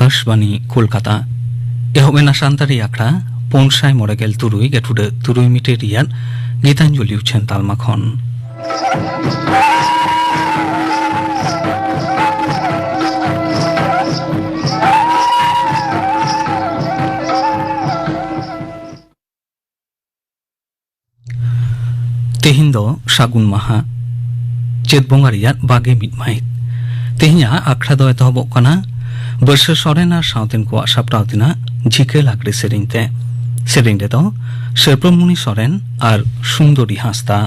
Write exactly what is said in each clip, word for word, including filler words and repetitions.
ᱟᱠᱟᱥᱵᱟᱱᱤ ᱠᱳᱞᱠᱟᱛᱟ᱾ ᱮᱦᱚᱵ ᱮᱱᱟ ᱥᱟᱱᱛᱟᱲᱤ ᱟᱠᱷᱲᱟ ᱯᱩᱱ ᱥᱟᱭ ᱢᱚᱬᱮ ᱜᱮᱞ ᱛᱩᱨᱩᱭ ᱜᱮᱴᱩᱰᱟᱹ ᱛᱩᱨᱩᱭ ᱢᱤᱴᱟᱨ ᱨᱮᱭᱟᱜ ᱜᱤᱛᱟᱧᱡᱚᱞᱤ ᱩᱪᱷᱟᱹᱱ ᱛᱟᱞᱢᱟ ᱠᱷᱚᱱ᱾ ᱛᱮᱦᱮᱧ ᱫᱚ ᱥᱟᱹᱜᱩᱱ ᱢᱟᱦᱟ, ᱪᱟᱹᱛ ᱵᱚᱸᱜᱟ ᱨᱮᱭᱟᱜ ᱵᱟᱜᱮ ᱢᱤᱫ ᱢᱟᱹᱦᱤᱛ᱾ ᱛᱮᱦᱮᱧᱟᱜ ᱟᱠᱷᱲᱟ ᱫᱚ ᱮᱛᱚᱦᱚᱵᱚᱜ ᱠᱟᱱᱟ ᱵᱟᱹᱨᱥᱟᱹ ᱥᱚᱨᱮᱱ ᱟᱨ ᱥᱟᱶᱛᱮᱱ ᱠᱚᱣᱟᱜ ᱥᱟᱯᱲᱟᱣ ᱛᱮᱱᱟᱜ ᱡᱷᱤᱠᱟᱹ ᱞᱟᱜᱽᱲᱮ ᱥᱮᱨᱮᱧ ᱛᱮ᱾ ᱥᱮᱨᱮᱧ ᱨᱮᱫᱚ ᱥᱟᱹᱨᱯᱟᱹᱞᱢᱩᱱᱤ ᱥᱚᱨᱮᱱ ᱟᱨ ᱥᱩᱱᱫᱚᱨᱤ ᱦᱟᱸᱥᱫᱟ᱾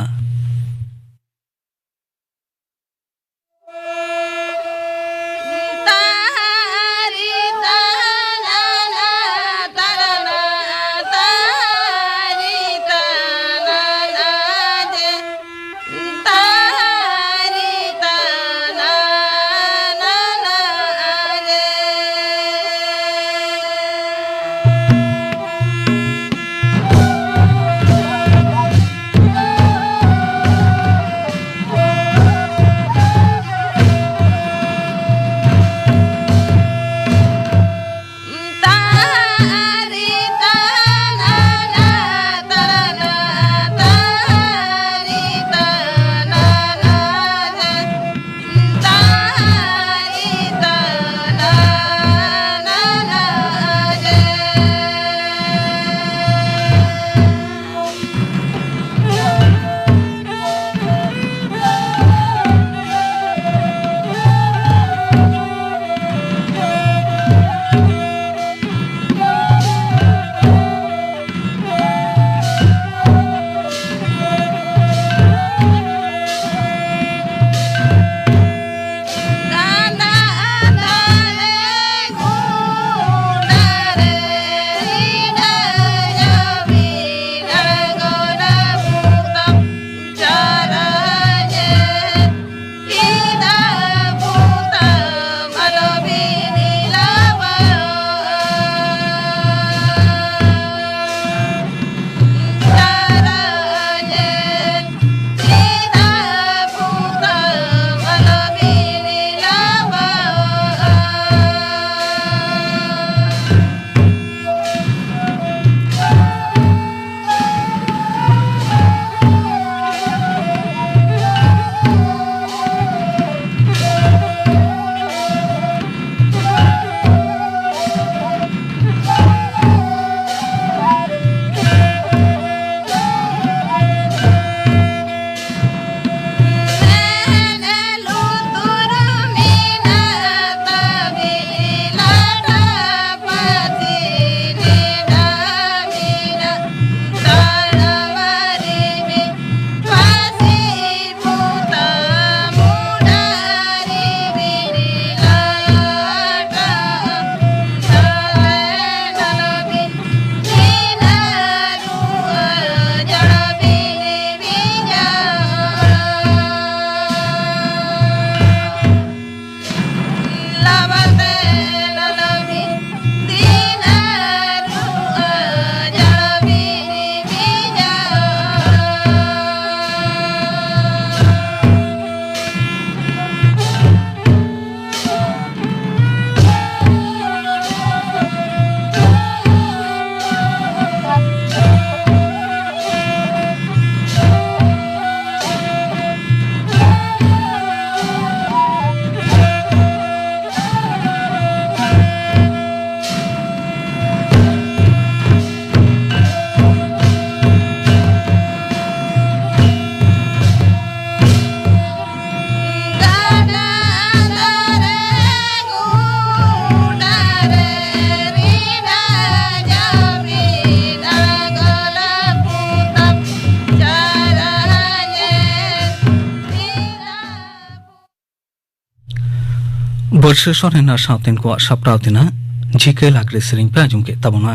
ᱯᱟᱹᱨᱥᱤ ᱥᱚᱨᱮᱱ ᱟᱨ ᱥᱟᱶᱛᱮᱱ ᱠᱚᱣᱟᱜ ᱥᱟᱯᱲᱟᱣ ᱛᱮᱱᱟᱜ ᱡᱷᱤᱠᱟᱹ ᱞᱟᱜᱽᱲᱮ ᱥᱮᱨᱮᱧ ᱯᱮ ᱟᱸᱡᱚᱢ ᱠᱮᱫ ᱛᱟᱵᱚᱱᱟ᱾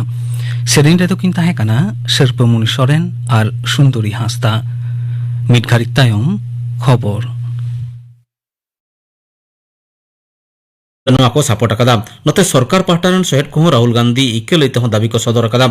ᱥᱮᱨᱮᱧ ᱨᱮᱫᱚ ᱠᱤᱱ ᱛᱟᱦᱮᱸ ᱠᱟᱱᱟ ᱥᱤᱨᱯᱟᱹᱢᱩᱱᱤ ᱥᱚᱨᱮᱱ ᱟᱨ ᱥᱩᱱᱫᱚᱨᱤ ᱦᱟᱸᱥᱫᱟ᱾ ᱢᱤᱫ ᱜᱷᱟᱹᱲᱤᱡ ᱛᱟᱭᱚᱢ ᱠᱷᱚᱵᱚᱨ᱾ ᱱᱚᱣᱟ ᱠᱚ ᱥᱟᱯᱳᱨᱴ ᱟᱠᱟᱫᱟ᱾ ᱱᱚᱛᱮ ᱥᱚᱨᱠᱟᱨ ᱯᱟᱦᱴᱟ ᱨᱮᱱ ᱥᱚᱦᱮᱫ ᱠᱚᱦᱚᱸ ᱨᱟᱦᱩᱞ ᱜᱟᱱᱫᱷᱤ ᱤᱠᱟᱹ ᱞᱟᱹᱭ ᱛᱮᱦᱚᱸ ᱫᱟᱹᱵᱤ ᱠᱚ ᱥᱚᱫᱚᱨ ᱟᱠᱟᱫᱟ᱾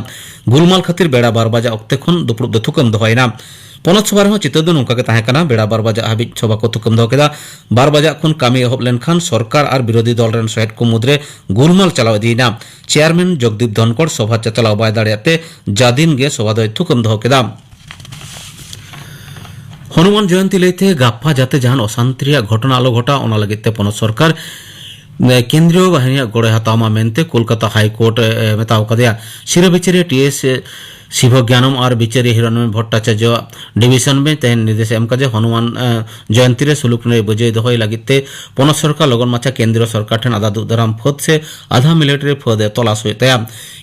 ᱜᱩᱞᱢᱟᱞ ᱠᱷᱟᱹᱛᱤᱨ ᱵᱮᱲᱟ ᱵᱟᱨ ᱵᱟᱡᱟᱜ ᱚᱠᱛᱮ ᱠᱷᱚᱱ ᱫᱩᱯᱲᱩᱵ ᱫᱚ ᱛᱷᱩᱠᱟᱹᱢ ᱫᱚᱦᱚᱭᱮᱱᱟ᱾ ᱯᱚᱱᱚᱛ ᱥᱚᱵᱷᱟ ᱨᱮᱦᱚᱸ ᱪᱤᱛᱟᱹᱨ ᱫᱚ ᱱᱚᱝᱠᱟ ᱜᱮ ᱛᱟᱦᱮᱸ ᱠᱟᱱᱟ᱾ ᱵᱮᱲᱟ ᱵᱟᱨ ᱵᱟᱡᱟᱜ ᱦᱟᱹᱵᱤᱡ ᱥᱚᱵᱷᱟ ᱠᱚ ᱛᱷᱩᱠᱟᱹᱢ ᱫᱚᱦᱚ ᱠᱮᱫᱟ᱾ ᱵᱟᱨ ᱵᱟᱡᱟᱜ ᱠᱷᱚᱱ ᱠᱟᱹᱢᱤ ᱮᱦᱚᱵ ᱞᱮᱱᱠᱷᱟᱱ ᱥᱚᱨᱠᱟᱨ ᱟᱨ ᱵᱤᱨᱳᱫᱷᱤ ᱫᱚᱞ ᱨᱮᱱ ᱥᱚᱦᱮᱫ ᱠᱚ ᱢᱩᱫᱽᱨᱮ ᱜᱩᱞᱢᱟᱞ ᱪᱟᱞᱟᱣ ᱤᱫᱤᱭᱮᱱᱟ᱾ ᱪᱮᱭᱟᱨᱢᱮᱱ ᱡᱚᱜᱽᱫᱤᱯ ᱫᱷᱚᱱᱠᱚᱲ ᱥᱚᱵᱷᱟ ᱪᱟᱪᱟᱞᱟᱣ ᱵᱟᱭ ᱫᱟᱲᱮᱭᱟᱜ ᱛᱮ ᱡᱟᱫᱤᱱ ᱜᱮ ᱥᱚᱵᱷᱟ ᱫᱚᱭ ᱛᱷᱩᱠᱟᱹᱢ ᱫᱚᱦᱚ ᱠᱮᱫᱟ᱾ ᱦᱚᱱᱩᱢᱟᱱ ᱡᱚᱭᱚᱱᱛᱤ ᱞᱟᱹᱭᱛᱮ ᱜᱟᱯᱟ ᱡᱟᱛᱮ ᱡᱟᱦᱟᱱ ᱚᱥᱟᱱᱛᱤ ᱨᱮᱭᱟᱜ ᱜᱷᱚᱴᱚᱱᱟ ᱟᱞᱚ ᱜᱷᱚᱴᱟᱜ, ᱚᱱᱟ ᱞᱟᱹᱜᱤᱫ ᱛᱮ ᱯᱚᱱᱚᱛ ᱥᱚᱨᱠᱟᱨ, ᱮ, ᱠᱮᱱᱫᱨᱤᱭᱚ ᱵᱟᱦᱤᱱᱤᱭᱟᱜ ᱜᱚᱲᱚᱭ ᱦᱟᱛᱟᱣ ᱢᱟ ᱢᱮᱱᱛᱮ ᱠᱳᱞᱠᱟᱛᱟ ᱦᱟᱭ ᱠᱳᱨᱴ ᱮ, ᱮ, ᱢᱮᱛᱟᱣ ᱠᱟᱫᱮᱭᱟ᱾ ᱥᱤᱨᱟᱹ ᱵᱤᱪᱟᱹᱨᱤᱭᱟᱹ ᱴᱤ ᱮᱥ ᱥᱤᱵᱷᱚ ᱜᱭᱟᱱᱚᱢ ᱟᱨ ᱵᱤᱪᱟᱹᱨᱤᱭᱟᱹ ᱦᱤᱨᱚᱱᱢᱚᱭ ᱵᱷᱚᱴᱴᱟᱪᱟᱨᱡᱚ ᱰᱤᱵᱤᱥᱚᱱ ᱵᱮᱧᱪ ᱛᱮᱦᱮᱧ ᱱᱤᱨᱫᱮᱥ ᱮ ᱮᱢ ᱠᱟᱫᱟ ᱡᱮ ᱦᱚᱱᱩᱢᱟᱱ, ᱮ, ᱡᱚᱭᱚᱱᱛᱤ ᱨᱮ ᱥᱩᱞᱩᱠ ᱱᱟᱹᱭ ᱵᱟᱹᱡᱟᱹᱭ ᱫᱚᱦᱚᱭ ᱞᱟᱹᱜᱤᱫ ᱛᱮ ᱯᱚᱱᱚᱛ ᱥᱚᱨᱠᱟᱨ ᱞᱚᱜᱚᱱ ᱢᱟᱪᱷᱟ ᱠᱮᱱᱫᱨᱤᱭᱚ ᱥᱚᱨᱠᱟᱨ ᱴᱷᱮᱱ ᱟᱫᱷᱟ ᱫᱩᱜ ᱫᱟᱨᱟᱢ ᱯᱷᱟᱹᱫ ᱥᱮ ᱟᱫᱷᱟ ᱢᱤᱞᱤᱴᱟᱨᱤ ᱯᱷᱟᱹᱫ ᱮ ᱛᱚᱞᱟᱥ ᱦᱩᱭᱩᱜ ᱛᱟᱭᱟ᱾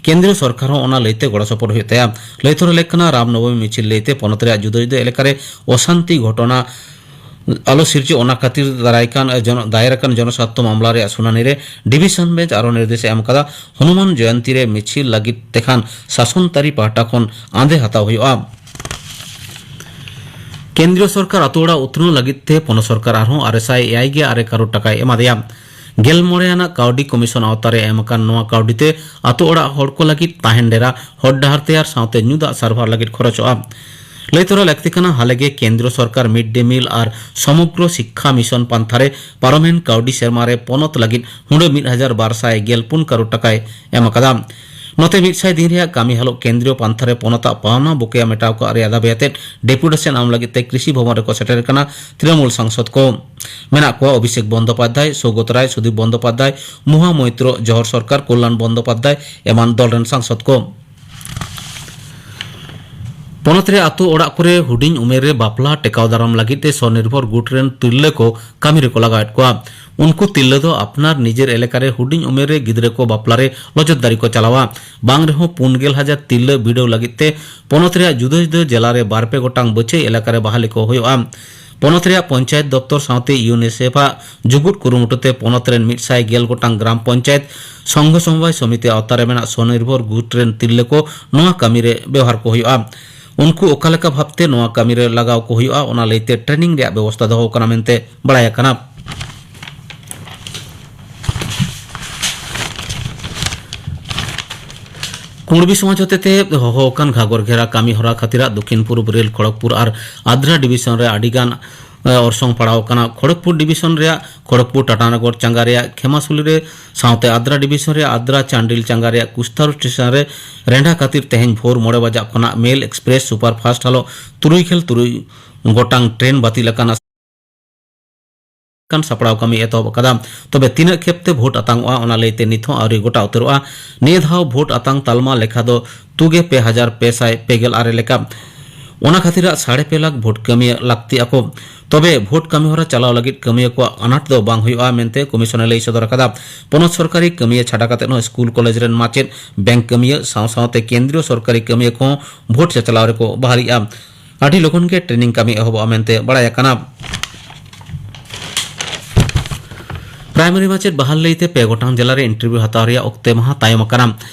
ᱠᱮᱱᱫᱨᱤᱭᱚ ᱥᱚᱨᱠᱟᱨ ᱦᱚᱸ ᱚᱱᱟ ᱞᱟᱹᱭᱛᱮ ᱜᱚᱲᱚ ᱥᱚᱯᱚᱦᱚᱫ ᱦᱩᱭᱩᱜ ᱛᱟᱭᱟ᱾ ᱞᱟᱹᱭ ᱛᱚᱨᱟ ᱞᱮᱠ ᱠᱟᱱᱟ, ᱨᱟᱢᱱᱚᱵᱚᱢᱤ ᱢᱤᱪᱷᱤᱞ ᱞᱟᱹᱭᱛᱮ ᱯᱚᱱᱚᱛ ᱨᱮᱭᱟᱜ ᱡᱩᱫᱟᱹ ᱡᱩᱫᱟᱹ ᱮᱞᱟᱠᱟ ᱨᱮ ᱚᱥᱟᱱᱛᱤ ᱜᱷᱚᱴᱚᱱᱟ ᱟᱞᱚ ᱥᱤᱨᱡᱟᱹᱜ, ᱚᱱᱟ ᱠᱷᱟᱹᱛᱤᱨ ᱫᱟᱨᱟᱭ ᱠᱟᱱ, ᱮ, ᱡᱚᱱ-, ᱫᱟᱭᱮᱨ ᱟᱠᱟᱱ ᱡᱚᱱᱚᱥᱟᱨᱛᱷᱚ ᱢᱟᱢᱞᱟ ᱨᱮᱭᱟᱜ ᱥᱩᱱᱟᱱᱤ ᱨᱮ ᱰᱤᱵᱤᱥᱚᱱ ᱵᱮᱧᱪ ᱟᱨᱚ ᱱᱤᱨᱫᱮᱥ ᱮ ᱮᱢ ᱟᱠᱟᱫᱟ, ᱦᱚᱱᱩᱢᱟᱱ ᱡᱚᱭᱚᱱᱛᱤ ᱨᱮ ᱢᱤᱪᱷᱤᱞ ᱞᱟᱹᱜᱤᱫ ᱛᱮᱠᱷᱟᱱ ᱥᱟᱥᱚᱱ ᱛᱟᱹᱨᱤ ᱯᱟᱦᱴᱟ ᱠᱷᱚᱱ ᱟᱸᱫᱮ ᱦᱟᱛᱟᱣ ᱦᱩᱭᱩᱜᱼᱟ᱾ ᱠᱮᱱᱫᱨᱤᱭᱚ ᱥᱚᱨᱠᱟᱨ ᱟᱛᱳ ᱚᱲᱟᱜ ᱩᱛᱱᱟᱹᱣ ᱞᱟᱹᱜᱤᱫ ᱛᱮ ᱯᱚᱱᱚᱛ ᱥᱚᱨᱠᱟᱨ ᱟᱨᱦᱚᱸ ᱟᱨᱮ ᱥᱟᱭ ᱮᱭᱟᱭ ᱜᱮ ᱟᱨᱮ ᱠᱟᱨᱳᱲ ᱴᱟᱠᱟᱭ ᱮᱢᱟᱫᱮᱭᱟ᱾ ᱜᱮᱞ ᱢᱚᱬᱮ ᱟᱱᱟᱜ ᱠᱟᱹᱣᱰᱤ ᱠᱚᱢᱤᱥᱚᱱ ᱟᱣᱛᱟ ᱨᱮ ᱮᱢ ᱟᱠᱟᱱ ᱱᱚᱣᱟ ᱠᱟᱹᱣᱰᱤ ᱛᱮ ᱟᱛᱳ ᱚᱲᱟᱜ ᱦᱚᱲ ᱠᱚ ᱞᱟᱹᱜᱤᱫ ᱛᱟᱦᱮᱱ ᱰᱮᱨᱟ, ᱦᱚᱨ ᱰᱟᱦᱟᱨ ᱛᱮᱭᱟᱨ ᱥᱟᱶᱛᱮ ᱧᱩ ᱫᱟᱜ ᱥᱟᱨᱵᱷᱟᱨ ᱞᱟᱹᱜᱤᱫ ᱠᱷᱚᱨᱚᱪᱚᱜᱼᱟ᱾ ᱞᱟᱹᱭ ᱛᱚᱨᱟ ᱞᱟᱹᱠᱛᱤ ᱠᱟᱱᱟ, ᱦᱟᱞᱮᱜᱮ ᱠᱮᱱᱫᱨᱚ ᱥᱚᱨᱠᱟᱨ ᱢᱤᱰ ᱰᱮ ᱢᱤᱞ ᱟᱨ ᱥᱚᱢᱚᱜᱽᱨᱚ ᱥᱤᱠᱠᱷᱟ ᱢᱤᱥᱚᱱ ᱯᱟᱱᱛᱷᱟ ᱨᱮ ᱯᱟᱨᱚᱢᱮᱱ ᱠᱟᱹᱣᱰᱤ ᱥᱮᱨᱢᱟ ᱨᱮ ᱯᱚᱱᱚᱛ ᱞᱟᱹᱜᱤᱫ ᱦᱩᱰᱟᱹ ᱢᱤᱫ ᱦᱟᱡᱟᱨ ᱵᱟᱨ ᱥᱟᱭ ᱜᱮᱞ ᱯᱩᱱ ᱠᱟᱨᱳᱲ ᱴᱟᱠᱟᱭ ᱮᱢ ᱟᱠᱟᱫᱟ᱾ ᱱᱚᱛᱮ ᱢᱤᱫ ᱥᱟᱭ ᱫᱤᱱ ᱨᱮᱭᱟᱜ ᱠᱟᱹᱢᱤ ᱦᱟᱞᱚᱜ ᱠᱮᱱᱫᱨᱤᱭᱚ ᱯᱟᱱᱛᱷᱟ ᱨᱮ ᱯᱚᱱᱚᱛᱟᱜ ᱯᱟᱣᱱᱟ ᱵᱚᱠᱮᱭᱟ ᱢᱮᱴᱟᱣ ᱠᱟᱜ ᱨᱮᱭᱟᱜ ᱫᱟᱵᱤ ᱟᱛᱮᱫ ᱰᱮᱯᱩᱴᱮᱥᱚᱱ ᱮᱢ ᱞᱟᱹᱜᱤᱫ ᱛᱮ ᱠᱨᱤᱥᱤ ᱵᱷᱚᱵᱚᱱ ᱨᱮᱠᱚ ᱥᱮᱴᱮᱨ ᱟᱠᱟᱱᱟ ᱛᱨᱤᱱᱚᱢᱩᱞ ᱥᱟᱝᱥᱚᱫ ᱠᱚ᱾ ᱢᱮᱱᱟᱜ ᱠᱚᱣᱟ ᱚᱵᱷᱤᱥᱮᱠ ᱵᱚᱱᱫᱚᱯᱟᱫᱽᱫᱷᱟᱭ, ᱥᱳᱜᱚᱛ ᱨᱟᱭ, ᱥᱩᱫᱤᱯ ᱵᱚᱱᱫᱚᱯᱟᱫᱽᱫᱷᱟᱭ, ᱢᱚᱦᱟ ᱢᱳᱭᱛᱨᱚ, ᱡᱚᱦᱚᱨ ᱥᱚᱨᱠᱟᱨ, ᱠᱚᱞᱞᱟᱱ ᱵᱚᱱᱫᱚᱯᱟᱫᱽᱫᱷᱟᱭ ᱮᱢᱟᱱ ᱫᱚᱞ ᱨᱮᱱ ᱥᱟᱝᱥᱚᱫ ᱠᱚ᱾ ᱯᱚᱱᱚᱛ ᱨᱮ ᱟᱛᱳ ᱚᱲᱟᱜ ᱠᱚᱨᱮ ᱦᱩᱰᱤᱧ ᱩᱢᱮᱨ ᱨᱮ ᱵᱟᱯᱞᱟ ᱴᱮᱠᱟᱣ ᱫᱟᱨᱟᱢ ᱞᱟᱹᱜᱤᱫ ᱛᱮ ᱥᱚᱱᱤᱨᱵᱷᱚᱨ ᱜᱩᱴ ᱨᱮᱱ ᱛᱤᱨᱞᱟᱹ ᱠᱚ ᱠᱟᱹᱢᱤ ᱨᱮᱠᱚ ᱞᱟᱜᱟᱣᱮᱫ ᱠᱚᱣᱟ᱾ ᱩᱱᱠᱩ ᱛᱤᱨᱞᱟᱹ ᱫᱚ ᱟᱯᱱᱟᱨ ᱱᱤᱡᱮᱨ ᱮᱞᱟᱠᱟ ᱨᱮ ᱦᱩᱰᱤᱧ ᱩᱢᱮᱨ ᱨᱮ ᱜᱤᱫᱽᱨᱟᱹ ᱠᱚ ᱵᱟᱯᱞᱟ ᱨᱮ ᱞᱚᱪᱚᱫ ᱫᱟᱨᱤ ᱠᱚ ᱪᱟᱞᱟᱣᱟ᱾ ᱵᱟᱝ ᱨᱮᱦᱚᱸ ᱯᱩᱱ ᱜᱮᱞ ᱦᱟᱡᱟᱨ ᱛᱤᱨᱞᱟᱹ ᱵᱤᱰᱟᱹᱣ ᱞᱟᱹᱜᱤᱫ ᱛᱮ ᱯᱚᱱᱚᱛ ᱨᱮᱭᱟᱜ ᱡᱩᱫᱟᱹ ᱡᱩᱫᱟᱹ ᱡᱮᱞᱟ ᱨᱮ ᱵᱟᱨ ᱯᱮ ᱜᱚᱴᱟᱝ ᱵᱟᱹᱪᱷᱟᱹᱭ ᱮᱞᱟᱠᱟ ᱨᱮ ᱵᱟᱦᱟᱞᱤ ᱠᱚ ᱦᱩᱭᱩᱜᱼᱟ᱾ ᱯᱚᱱᱚᱛ ᱨᱮᱭᱟᱜ ᱯᱚᱧᱪᱟᱭᱮᱛ ᱫᱚᱯᱛᱚᱨ ᱥᱟᱶᱛᱮ ᱤᱭᱩᱱᱤᱥᱮᱯᱷ ᱟᱜ ᱡᱩᱜᱩᱫ ᱠᱩᱨᱩᱢᱩᱴᱩ ᱛᱮ ᱯᱚᱱᱚᱛ ᱨᱮᱱ ᱢᱤᱫ ᱥᱟᱭ ᱜᱮᱞ ᱜᱚᱴᱟᱝ ᱜᱨᱟᱢ ᱯᱚᱧᱪᱟᱭᱮᱛ ᱥᱚᱝᱜᱷᱚ ᱥᱚᱢᱵᱟᱭ ᱥᱚᱢᱤᱛᱤ ᱟᱣᱛᱟ ᱨᱮ ᱢᱮᱱᱟᱜ ᱥᱚᱱᱤᱨᱵᱷᱚᱨ ᱜᱩᱴ ᱨᱮᱱ ᱛᱤᱨᱞᱟᱹ ᱠᱚ ᱱᱚᱣᱟ ᱠᱟᱹᱢᱤ ᱨᱮ ᱵᱮᱣᱦᱟᱨ ᱠᱚ ᱦᱩᱭᱩᱜᱼᱟ᱾ ᱩᱱᱠᱩ ᱚᱠᱟ ᱞᱮᱠᱟ ᱵᱷᱟᱵᱽᱛᱮ ᱱᱚᱣᱟ ᱠᱟᱹᱢᱤ ᱨᱮ ᱞᱟᱜᱟᱣ ᱠᱚ ᱦᱩᱭᱩᱜᱼᱟ, ᱚᱱᱟ ᱞᱟᱹᱭᱛᱮ ᱴᱨᱮᱱᱤᱝ ᱨᱮᱭᱟᱜ ᱵᱮᱵᱚᱥᱛᱷᱟ ᱫᱚᱦᱚ ᱟᱠᱟᱱᱟ ᱢᱮᱱᱛᱮ ᱵᱟᱲᱟᱭ ᱟᱠᱟᱱᱟ᱾ ᱠᱩᱬᱵᱤ ᱥᱚᱢᱟᱡᱽ ᱦᱚᱛᱮᱛᱮ ᱦᱚᱦᱚ ᱟᱠᱟᱱ ᱜᱷᱟᱜᱚᱨ ᱜᱷᱮᱨᱟ ᱠᱟᱹᱢᱤ ᱦᱚᱨᱟ ᱠᱷᱟᱹᱛᱤᱨᱟᱜ ᱫᱚᱠᱷᱤᱱ ᱯᱩᱨᱩᱵ ᱨᱮᱞ ᱠᱷᱚᱲᱚᱜᱽᱯᱩᱨ ᱟᱨ ᱟᱫᱽᱨᱟ ᱰᱤᱵᱤᱥᱚᱱ ᱨᱮ ᱟᱹᱰᱤ ᱜᱟᱱ, ᱮ, ᱚᱨᱥᱚᱝ ᱯᱟᱲᱟᱣ ᱟᱠᱟᱱᱟ᱾ ᱠᱷᱚᱲᱚᱜᱽᱯᱩᱨ ᱰᱤᱵᱤᱥᱚᱱ ᱨᱮᱭᱟᱜ ᱠᱷᱚᱲᱚᱜᱽᱯᱩᱨ ᱴᱟᱴᱟᱱᱚᱜᱚᱨ ᱪᱟᱸᱜᱟ ᱨᱮᱭᱟᱜ ᱠᱷᱮᱢᱟᱥᱩᱞᱤ ᱨᱮ ᱥᱟᱶᱛᱮ ᱟᱫᱽᱨᱟ ᱰᱤᱵᱤᱥᱚᱱ ᱨᱮᱭᱟᱜ ᱟᱫᱽᱨᱟ ᱪᱟᱱᱰᱤᱞ ᱪᱟᱸᱜᱟ ᱨᱮᱭᱟᱜ ᱠᱩᱥᱛᱟᱨᱩ ᱥᱴᱮᱥᱚᱱ ᱨᱮ ᱨᱮᱸᱰᱟ ᱠᱷᱟᱹᱛᱤᱨ ᱛᱮᱦᱮᱧ ᱵᱷᱳᱨ ᱢᱚᱬᱮ ᱵᱟᱡᱟᱜ ᱠᱷᱚᱱᱟᱜ ᱢᱮᱞ ᱮᱠᱥᱯᱨᱮᱥ ᱥᱩᱯᱟᱨ ᱯᱷᱟᱥᱴ ᱦᱟᱞᱚ ᱛᱩᱨᱩᱭ ᱜᱮᱞ ᱛᱩᱨᱩᱭ ᱜᱚᱴᱟᱝ ᱴᱨᱮᱱ ᱵᱟᱹᱛᱤᱞ ᱟᱠᱟᱱᱟ᱾ ᱠᱟᱱ ᱥᱟᱯᱲᱟᱣ ᱠᱟᱹᱢᱤ ᱮᱛᱚᱦᱚᱵ ᱟᱠᱟᱫᱟ᱾ ᱛᱚᱵᱮ ᱛᱤᱱᱟᱹᱜ ᱠᱷᱮᱯ ᱛᱮ ᱵᱷᱳᱴ ᱟᱛᱟᱝᱚᱜᱼᱟ, ᱚᱱᱟ ᱞᱟᱹᱭᱛᱮ ᱱᱤᱛ ᱦᱚᱸ ᱟᱹᱣᱨᱤ ᱜᱚᱴᱟ ᱩᱛᱟᱹᱨᱚᱜᱼᱟ᱾ ᱱᱤᱭᱟᱹ ᱫᱷᱟᱣ ᱵᱷᱳᱴ ᱟᱛᱟᱝ ᱛᱟᱞᱢᱟ ᱞᱮᱠᱷᱟ ᱫᱚ ᱛᱩᱜᱮ ᱯᱮ ᱦᱟᱡᱟᱨ ᱯᱮ ᱥᱟᱭ ᱯᱮ ᱜᱮᱞ ᱟᱨᱮ ᱞᱮᱠᱟ᱾ ᱚᱱᱟ ᱠᱷᱟᱹᱛᱤᱨᱟᱜ ᱥᱟᱲᱮ ᱯᱮ ᱞᱟᱠᱷ ᱵᱷᱳᱴ ᱠᱟᱹᱢᱤᱭᱟᱹ ᱞᱟᱹᱠᱛᱤ ᱟᱠᱚ᱾ ᱛᱚᱵᱮ ᱵᱷᱳᱴ ᱠᱟᱹᱢᱤ ᱦᱚᱨᱟ ᱪᱟᱞᱟᱣ ᱞᱟᱹᱜᱤᱫ ᱠᱟᱹᱢᱤᱭᱟᱹ ᱠᱚᱣᱟᱜ ᱟᱱᱟᱴ ᱫᱚ ᱵᱟᱝ ᱦᱩᱭᱩᱜᱼᱟ ᱢᱮᱱᱛᱮ ᱠᱚᱢᱤᱥᱚᱱᱮ ᱞᱟᱹᱭ ᱥᱚᱫᱚᱨ ᱟᱠᱟᱫᱟ᱾ ᱯᱚᱱᱚᱛ ᱥᱚᱨᱠᱟᱨᱤ ᱠᱟᱹᱢᱤᱭᱟᱹ ᱪᱷᱟᱰᱟ ᱠᱟᱛᱮ ᱦᱚᱸ ᱥᱠᱩᱞ ᱠᱚᱞᱮᱡᱽ ᱨᱮᱱ ᱢᱟᱪᱮᱫ, ᱵᱮᱝᱠ ᱠᱟᱹᱢᱤᱭᱟᱹ ᱥᱟᱶ ᱥᱟᱶᱛᱮ ᱠᱮᱱᱫᱨᱤᱭᱚ ᱥᱚᱨᱠᱟᱨᱤ ᱠᱟᱹᱢᱤᱭᱟᱹ ᱠᱚᱦᱚᱸ ᱵᱷᱳᱴ ᱪᱟᱪᱞᱟᱣ ᱨᱮᱠᱚ ᱵᱟᱦᱟᱞᱤᱜᱼᱟ᱾ ᱟᱹᱰᱤ ᱞᱚᱜᱚᱱ ᱜᱮ ᱴᱨᱮᱱᱤᱝ ᱠᱟᱹᱢᱤ ᱮᱦᱚᱵᱚᱜᱼᱟ ᱢᱮᱱᱛᱮ ᱵᱟᱲᱟᱭ ᱟᱠᱟᱱᱟ᱾ ᱯᱨᱟᱭᱢᱟᱨᱤ ᱢᱟᱪᱮᱫ ᱵᱟᱦᱟᱞ ᱞᱟᱹᱭᱛᱮ ᱯᱮ ᱜᱚᱴᱟᱝ ᱡᱮᱞᱟ ᱨᱮ ᱤᱱᱴᱟᱨᱵᱷᱤᱭᱩ ᱦᱟᱛᱟᱣ ᱨᱮᱭᱟᱜ ᱚᱠᱛᱮ ᱢᱟᱦᱟ ᱛᱟᱭᱚᱢ ᱟᱠᱟᱱᱟ᱾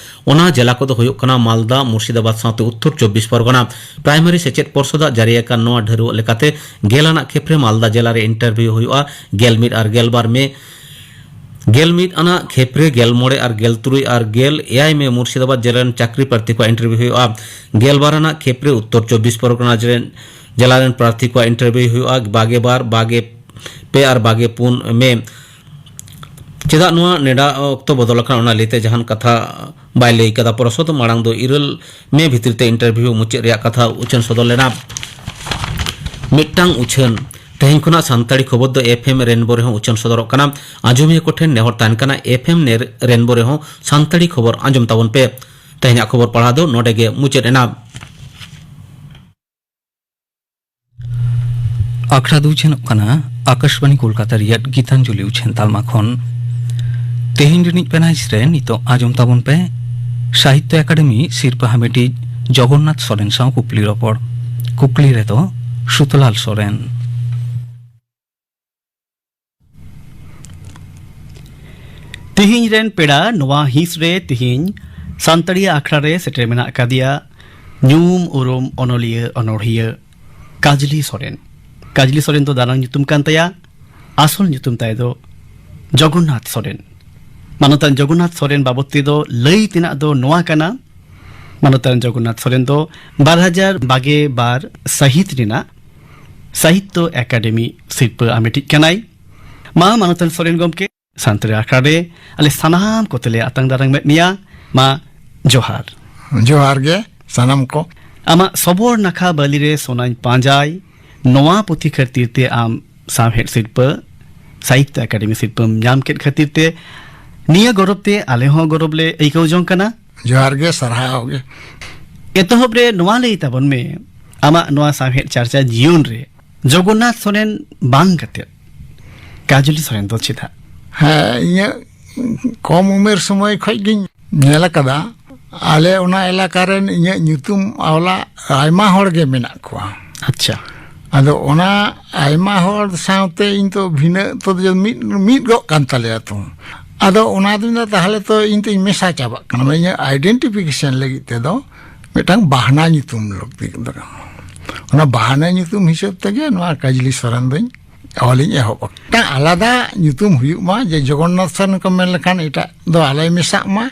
ᱚᱱᱟ ᱡᱮᱞᱟ ᱠᱚᱫᱚ ᱦᱩᱭᱩᱜ ᱠᱟᱱᱟ ᱢᱟᱞᱫᱟ, ᱢᱩᱨᱥᱤᱫᱟᱵᱟᱫᱽ ᱥᱟᱶᱛᱮ ᱩᱛᱛᱚᱨ ᱪᱚᱵᱵᱤᱥ ᱯᱚᱨᱜᱚᱱᱟ᱾ ᱯᱨᱟᱭᱢᱟᱨᱤ ᱥᱮᱪᱮᱫ ᱯᱚᱨᱥᱚᱫᱟᱜ ᱡᱟᱹᱨᱤ ᱟᱠᱟᱱ ᱱᱚᱣᱟ ᱰᱷᱟᱹᱨᱣᱟᱹᱜ ᱞᱮᱠᱟᱛᱮ ᱜᱮᱞ ᱟᱱᱟᱜ ᱠᱷᱮᱯ ᱨᱮ ᱢᱟᱞᱫᱟ ᱡᱮᱞᱟ ᱨᱮ ᱤᱱᱴᱟᱨᱵᱷᱤᱭᱩ ᱦᱩᱭᱩᱜᱼᱟ᱾ ᱜᱮᱞ ᱢᱤᱫ ᱟᱨ ᱜᱮᱞ ᱵᱟᱨ ᱢᱮ ᱜᱮᱞ ᱢᱤᱫ ᱟᱱᱟᱜ ᱠᱷᱮᱯ ᱨᱮ ᱜᱮᱞ ᱢᱚᱬᱮ ᱟᱨ ᱜᱮᱞ ᱛᱩᱨᱩᱭ ᱟᱨ ᱜᱮᱞ ᱮᱭᱟᱭ ᱢᱮ ᱢᱩᱨᱥᱤᱫᱟᱵᱟᱫᱽ ᱡᱮᱞᱟ ᱨᱮᱱ ᱪᱟᱹᱠᱨᱤ ᱯᱨᱟᱨᱛᱷᱤ ᱠᱚᱣᱟᱜ ᱤᱱᱴᱟᱨᱵᱷᱤᱭᱩ ᱦᱩᱭᱩᱜᱼᱟ᱾ ᱜᱮᱞ ᱵᱟᱨ ᱟᱱᱟᱜ ᱠᱷᱮᱯ ᱨᱮ ᱩᱛᱛᱚᱨ ᱪᱚᱵᱵᱤᱥ ᱯᱚᱨᱜᱚᱱᱟ ᱡᱮᱞᱟ ᱨᱮᱱ, ᱡᱮᱞᱟ ᱨᱮᱱ ᱯᱨᱟᱨᱛᱷᱤ ᱠᱚᱣᱟᱜ ᱤᱱᱴᱟᱨᱵᱷᱤᱭᱩ ᱦᱩᱭᱩᱜᱼᱟ᱾ ᱵᱟᱜᱮ ᱵᱟᱨ, ᱵᱟᱜᱮ ᱯᱮ ᱟᱨ ᱵᱟᱜᱮ ᱯᱩᱱ ᱢᱮ᱾ ᱪᱮᱫᱟᱜ ᱱᱚᱣᱟ ᱱᱮᱰᱟ ᱚᱠᱛᱚ ᱵᱚᱫᱚᱞ ᱟᱠᱟᱱᱟ, ᱚᱱᱟ ᱞᱟᱹᱭᱛᱮ ᱡᱟᱦᱟᱱ ᱠᱟᱛᱷᱟ ᱵᱟᱭ ᱞᱟᱹᱭ ᱠᱟᱫᱟ᱾ ᱯᱚᱨᱚᱥᱚᱫ ᱢᱟᱲᱟᱝ ᱫᱚ ᱤᱨᱟᱹᱞ ᱢᱮ ᱵᱷᱤᱛᱤᱨ ᱛᱮ ᱤᱱᱴᱟᱨᱵᱷᱤᱭᱩ ᱢᱩᱪᱟᱹᱫ ᱨᱮᱭᱟᱜ ᱠᱟᱛᱷᱟ ᱩᱪᱷᱟᱹᱱ ᱥᱚᱫᱚᱨ ᱞᱮᱱᱟ᱾ ᱢᱤᱫᱴᱟᱝ ᱩᱪᱷᱟᱹᱱ᱾ ᱛᱮᱦᱮᱧ ᱠᱷᱚᱱᱟᱜ ᱥᱟᱱᱛᱟᱲᱤ ᱠᱷᱚᱵᱚᱨ ᱫᱚ ᱮᱯᱷ ᱮᱢ ᱨᱮᱱᱵᱳ ᱨᱮᱦᱚᱸ ᱩᱪᱷᱟᱹᱱ ᱥᱚᱫᱚᱨᱚᱜ ᱠᱟᱱᱟ᱾ ᱟᱸᱡᱚᱢᱤᱭᱟᱹ ᱠᱚᱴᱷᱮᱱ ᱱᱮᱦᱚᱨ ᱛᱟᱦᱮᱱ ᱠᱟᱱᱟ, ᱮᱯᱷ ᱮᱢ ᱨᱮᱱᱵᱳ ᱨᱮᱦᱚᱸ ᱥᱟᱱᱛᱟᱲᱤ ᱠᱷᱚᱵᱚᱨ ᱟᱸᱡᱚᱢ ᱛᱟᱵᱚᱱ ᱯᱮ᱾ ᱛᱮᱦᱮᱧᱟᱜ ᱠᱷᱚᱵᱚᱨ ᱯᱟᱲᱦᱟᱣ ᱫᱚ ᱱᱚᱰᱮ ᱜᱮ ᱢᱩᱪᱟᱹᱫ ᱮᱱᱟ᱾ ᱟᱠᱷᱲᱟ ᱫᱚ ᱩᱪᱷᱟᱹᱱᱚᱜ ᱠᱟᱱᱟ ᱟᱠᱟᱥᱵᱟᱬᱤ ᱠᱳᱞᱠᱟᱛᱟ ᱨᱮᱭᱟᱜ ᱜᱤᱛᱟᱧᱡᱚᱞᱤ ᱩᱪᱷᱟᱹᱱ ᱛᱟᱞᱢᱟ ᱠᱷᱚᱱ᱾ ᱛᱮᱦᱮᱧ ᱨᱤᱱᱤᱡ ᱯᱮᱱᱟᱭᱤᱥ ᱨᱮ ᱱᱤᱛᱚᱜ ᱟᱸᱡᱚᱢ ᱛᱟᱵᱚᱱ ᱯᱮ ᱥᱟᱦᱤᱛᱭᱚ ᱮᱠᱟᱰᱮᱢᱤ ᱥᱤᱨᱯᱟᱹ ᱦᱟᱢᱮᱴᱤᱡ ᱡᱚᱜᱚᱱᱱᱟᱛᱷ ᱥᱚᱨᱮᱱ ᱥᱟᱶ ᱠᱩᱠᱞᱤ ᱨᱚᱯᱚᱲ᱾ ᱠᱩᱠᱞᱤ ᱨᱮᱫᱚ ᱥᱩᱛᱚᱞᱟᱞ ᱥᱚᱨᱮᱱ᱾ ᱛᱤᱦᱤᱧ ᱨᱮᱱ ᱯᱮᱲᱟ ᱱᱚᱣᱟ ᱦᱤᱸᱥ ᱨᱮ ᱛᱤᱦᱤᱧ ᱥᱟᱱᱛᱟᱲᱤᱭᱟᱹ ᱟᱠᱷᱲᱟ ᱨᱮ ᱥᱮᱴᱮᱨ ᱢᱮᱱᱟᱜ ᱟᱠᱟᱫᱮᱭᱟ ᱧᱩᱢ ᱩᱨᱩᱢ ᱚᱱᱚᱞᱤᱭᱟᱹ ᱚᱱᱚᱲᱦᱤᱭᱟᱹ ᱠᱟᱡᱽᱞᱤ ᱥᱚᱨᱮᱱ᱾ ᱠᱟᱡᱽᱞᱤ ᱥᱚᱨᱮᱱ ᱫᱚ ᱫᱟᱱᱟᱝ ᱧᱩᱛᱩᱢ ᱠᱟᱱ ᱛᱟᱭᱟ, ᱟᱥᱚᱞ ᱧᱩᱛᱩᱢ ᱛᱟᱭ ᱫᱚ ᱡᱚᱜᱚᱱᱱᱟᱛᱷ ᱥᱚᱨᱮᱱ᱾ ᱢᱟᱱᱚᱛᱟᱱ ᱡᱚᱜᱚᱱᱱᱟᱛᱷ ᱥᱚᱨᱮᱱ ᱵᱟᱵᱚᱫ ᱛᱮᱫᱚ ᱞᱟᱹᱭ ᱛᱮᱱᱟᱜ ᱫᱚ ᱱᱚᱣᱟ ᱠᱟᱱᱟ, ᱢᱟᱱᱚᱛᱟᱱ ᱡᱚᱜᱚᱱᱱᱟᱛᱷ ᱥᱚᱨᱮᱱ ᱫᱚ ᱵᱟᱨ ᱦᱟᱡᱟᱨ ᱵᱟᱜᱮ ᱵᱟᱨ ᱥᱟᱹᱦᱤᱛ ᱨᱮᱱᱟᱜ ᱥᱟᱦᱤᱛᱛᱚ ᱮᱠᱟᱰᱮᱢᱤ ᱥᱤᱨᱯᱟᱹ ᱟᱢᱮᱴᱤᱡ ᱠᱟᱱᱟᱭ᱾ ᱢᱟ ᱢᱟᱱᱚᱛᱟᱱ ᱥᱚᱨᱮᱱ ᱜᱚᱢᱠᱮ, ᱥᱟᱱᱛᱟᱲᱤ ᱟᱠᱷᱲᱟ ᱨᱮ ᱟᱞᱮ ᱥᱟᱱᱟᱢ ᱠᱚᱛᱮ ᱞᱮ ᱟᱛᱟᱝ ᱫᱟᱨᱟᱢᱮᱫ ᱢᱮᱭᱟ᱾ ᱢᱟ ᱡᱚᱦᱟᱨ᱾ ᱡᱚᱦᱟᱨ ᱜᱮ ᱥᱟᱱᱟᱢ ᱠᱚ᱾ ᱟᱢᱟᱜ ᱥᱚᱵᱚᱨ ᱱᱟᱠᱷᱟ ᱵᱟᱹᱞᱤ ᱨᱮ ᱥᱚᱱᱟᱧ ᱯᱟᱸᱡᱟᱭ ᱱᱚᱣᱟ ᱯᱩᱛᱷᱤ ᱠᱷᱟᱹᱛᱤᱨ ᱛᱮ ᱟᱢ ᱥᱟᱶᱦᱮᱫ ᱥᱤᱨᱯᱟᱹ, ᱥᱟᱦᱤᱛᱛᱚ ᱮᱠᱟᱰᱮᱢᱤ ᱥᱤᱨᱯᱟᱹᱢ ᱧᱟᱢ ᱠᱮᱫ ᱠᱷᱟᱹᱛᱤᱨ ᱛᱮ ᱱᱤᱭᱟᱹ ᱜᱚᱨᱚᱵ ᱛᱮ ᱟᱞᱮ ᱦᱚᱸ ᱜᱚᱨᱚᱵ ᱞᱮ ᱟᱹᱭᱠᱟᱹᱣ ᱡᱚᱝ ᱠᱟᱱᱟ᱾ ᱡᱚᱦᱟᱨ ᱜᱮ, ᱥᱟᱨᱦᱟᱣ ᱜᱮ᱾ ᱮᱛᱚᱦᱚᱵ ᱨᱮ ᱱᱚᱣᱟ ᱞᱟᱹᱭ ᱛᱟᱵᱚᱱ ᱢᱮ, ᱟᱢᱟᱜ ᱱᱚᱣᱟ ᱥᱟᱶᱦᱮᱫ ᱪᱟᱨᱪᱟ ᱡᱤᱭᱚᱱ ᱨᱮ ᱡᱚᱜᱚᱱᱱᱟᱛᱷ ᱥᱚᱨᱮᱱ ᱵᱟᱝ ᱠᱟᱛᱮ ᱠᱟᱡᱽᱞᱤ ᱥᱚᱨᱮᱱ ᱫᱚ ᱪᱮᱫᱟᱜ? ᱦᱮᱸ, ᱤᱧᱟᱹᱜ ᱠᱚᱢ ᱩᱢᱮᱨ ᱥᱚᱢᱚᱭ ᱠᱷᱚᱡ ᱜᱤᱧ ᱧᱮᱞ ᱟᱠᱟᱫᱟ, ᱟᱞᱮ ᱚᱱᱟ ᱮᱞᱟᱠᱟ ᱨᱮᱱ ᱤᱧᱟᱹᱜ ᱧᱩᱛᱩᱢ ᱚᱞᱟᱜ ᱟᱭᱢᱟ ᱦᱚᱲ ᱜᱮ ᱢᱮᱱᱟᱜ ᱠᱚᱣᱟ᱾ ᱟᱪᱪᱷᱟ᱾ ᱟᱫᱚ ᱚᱱᱟ ᱟᱭᱢᱟ ᱦᱚᱲ ᱥᱟᱶᱛᱮ ᱤᱧ ᱛᱚ ᱵᱷᱤᱱᱟᱹ ᱛᱚ ᱡᱮ ᱢᱤᱫ, ᱢᱤᱫ ᱜᱚᱜ ᱠᱟᱱ ᱛᱟᱞᱮᱭᱟ ᱛᱚ᱾ ᱟᱫᱚ ᱚᱱᱟ ᱫᱚᱧ ᱢᱮᱱᱫᱟ, ᱛᱟᱦᱞᱮ ᱛᱚ ᱤᱧ ᱛᱚᱧ ᱢᱮᱥᱟ ᱪᱟᱵᱟᱜ ᱠᱟᱱᱟ᱾ ᱢᱟᱱᱮ ᱤᱧᱟᱹᱜ ᱟᱭᱰᱮᱱᱴᱤᱯᱷᱤᱠᱮᱥᱚᱱ ᱞᱟᱹᱜᱤᱫ ᱛᱮᱫᱚ ᱢᱤᱫᱴᱟᱝ ᱵᱟᱦᱱᱟ ᱧᱩᱛᱩᱢ ᱞᱟᱹᱠᱛᱤ ᱠᱟᱱᱟ᱾ ᱚᱱᱟ ᱵᱟᱦᱱᱟ ᱧᱩᱛᱩᱢ ᱦᱤᱥᱟᱹᱵ ᱛᱮᱜᱮ ᱱᱚᱣᱟ ᱠᱟᱡᱽᱞᱤ ᱥᱚᱨᱮᱱ ᱫᱚᱧ ᱚᱞᱤᱧ ᱮᱦᱚᱵ ᱟᱠᱟᱫᱟ᱾ ᱢᱤᱫᱴᱟᱝ ᱟᱞᱟᱫᱟ ᱧᱩᱛᱩᱢ ᱦᱩᱭᱩᱜ ᱢᱟ, ᱡᱮ ᱡᱚᱜᱚᱱᱱᱟᱛᱷ ᱥᱚᱨᱮᱱ ᱠᱚ ᱢᱮᱱ ᱞᱮᱠᱷᱟᱱ ᱮᱴᱟᱜ ᱫᱚ ᱟᱞᱚᱭ ᱢᱮᱥᱟᱜ ᱢᱟ,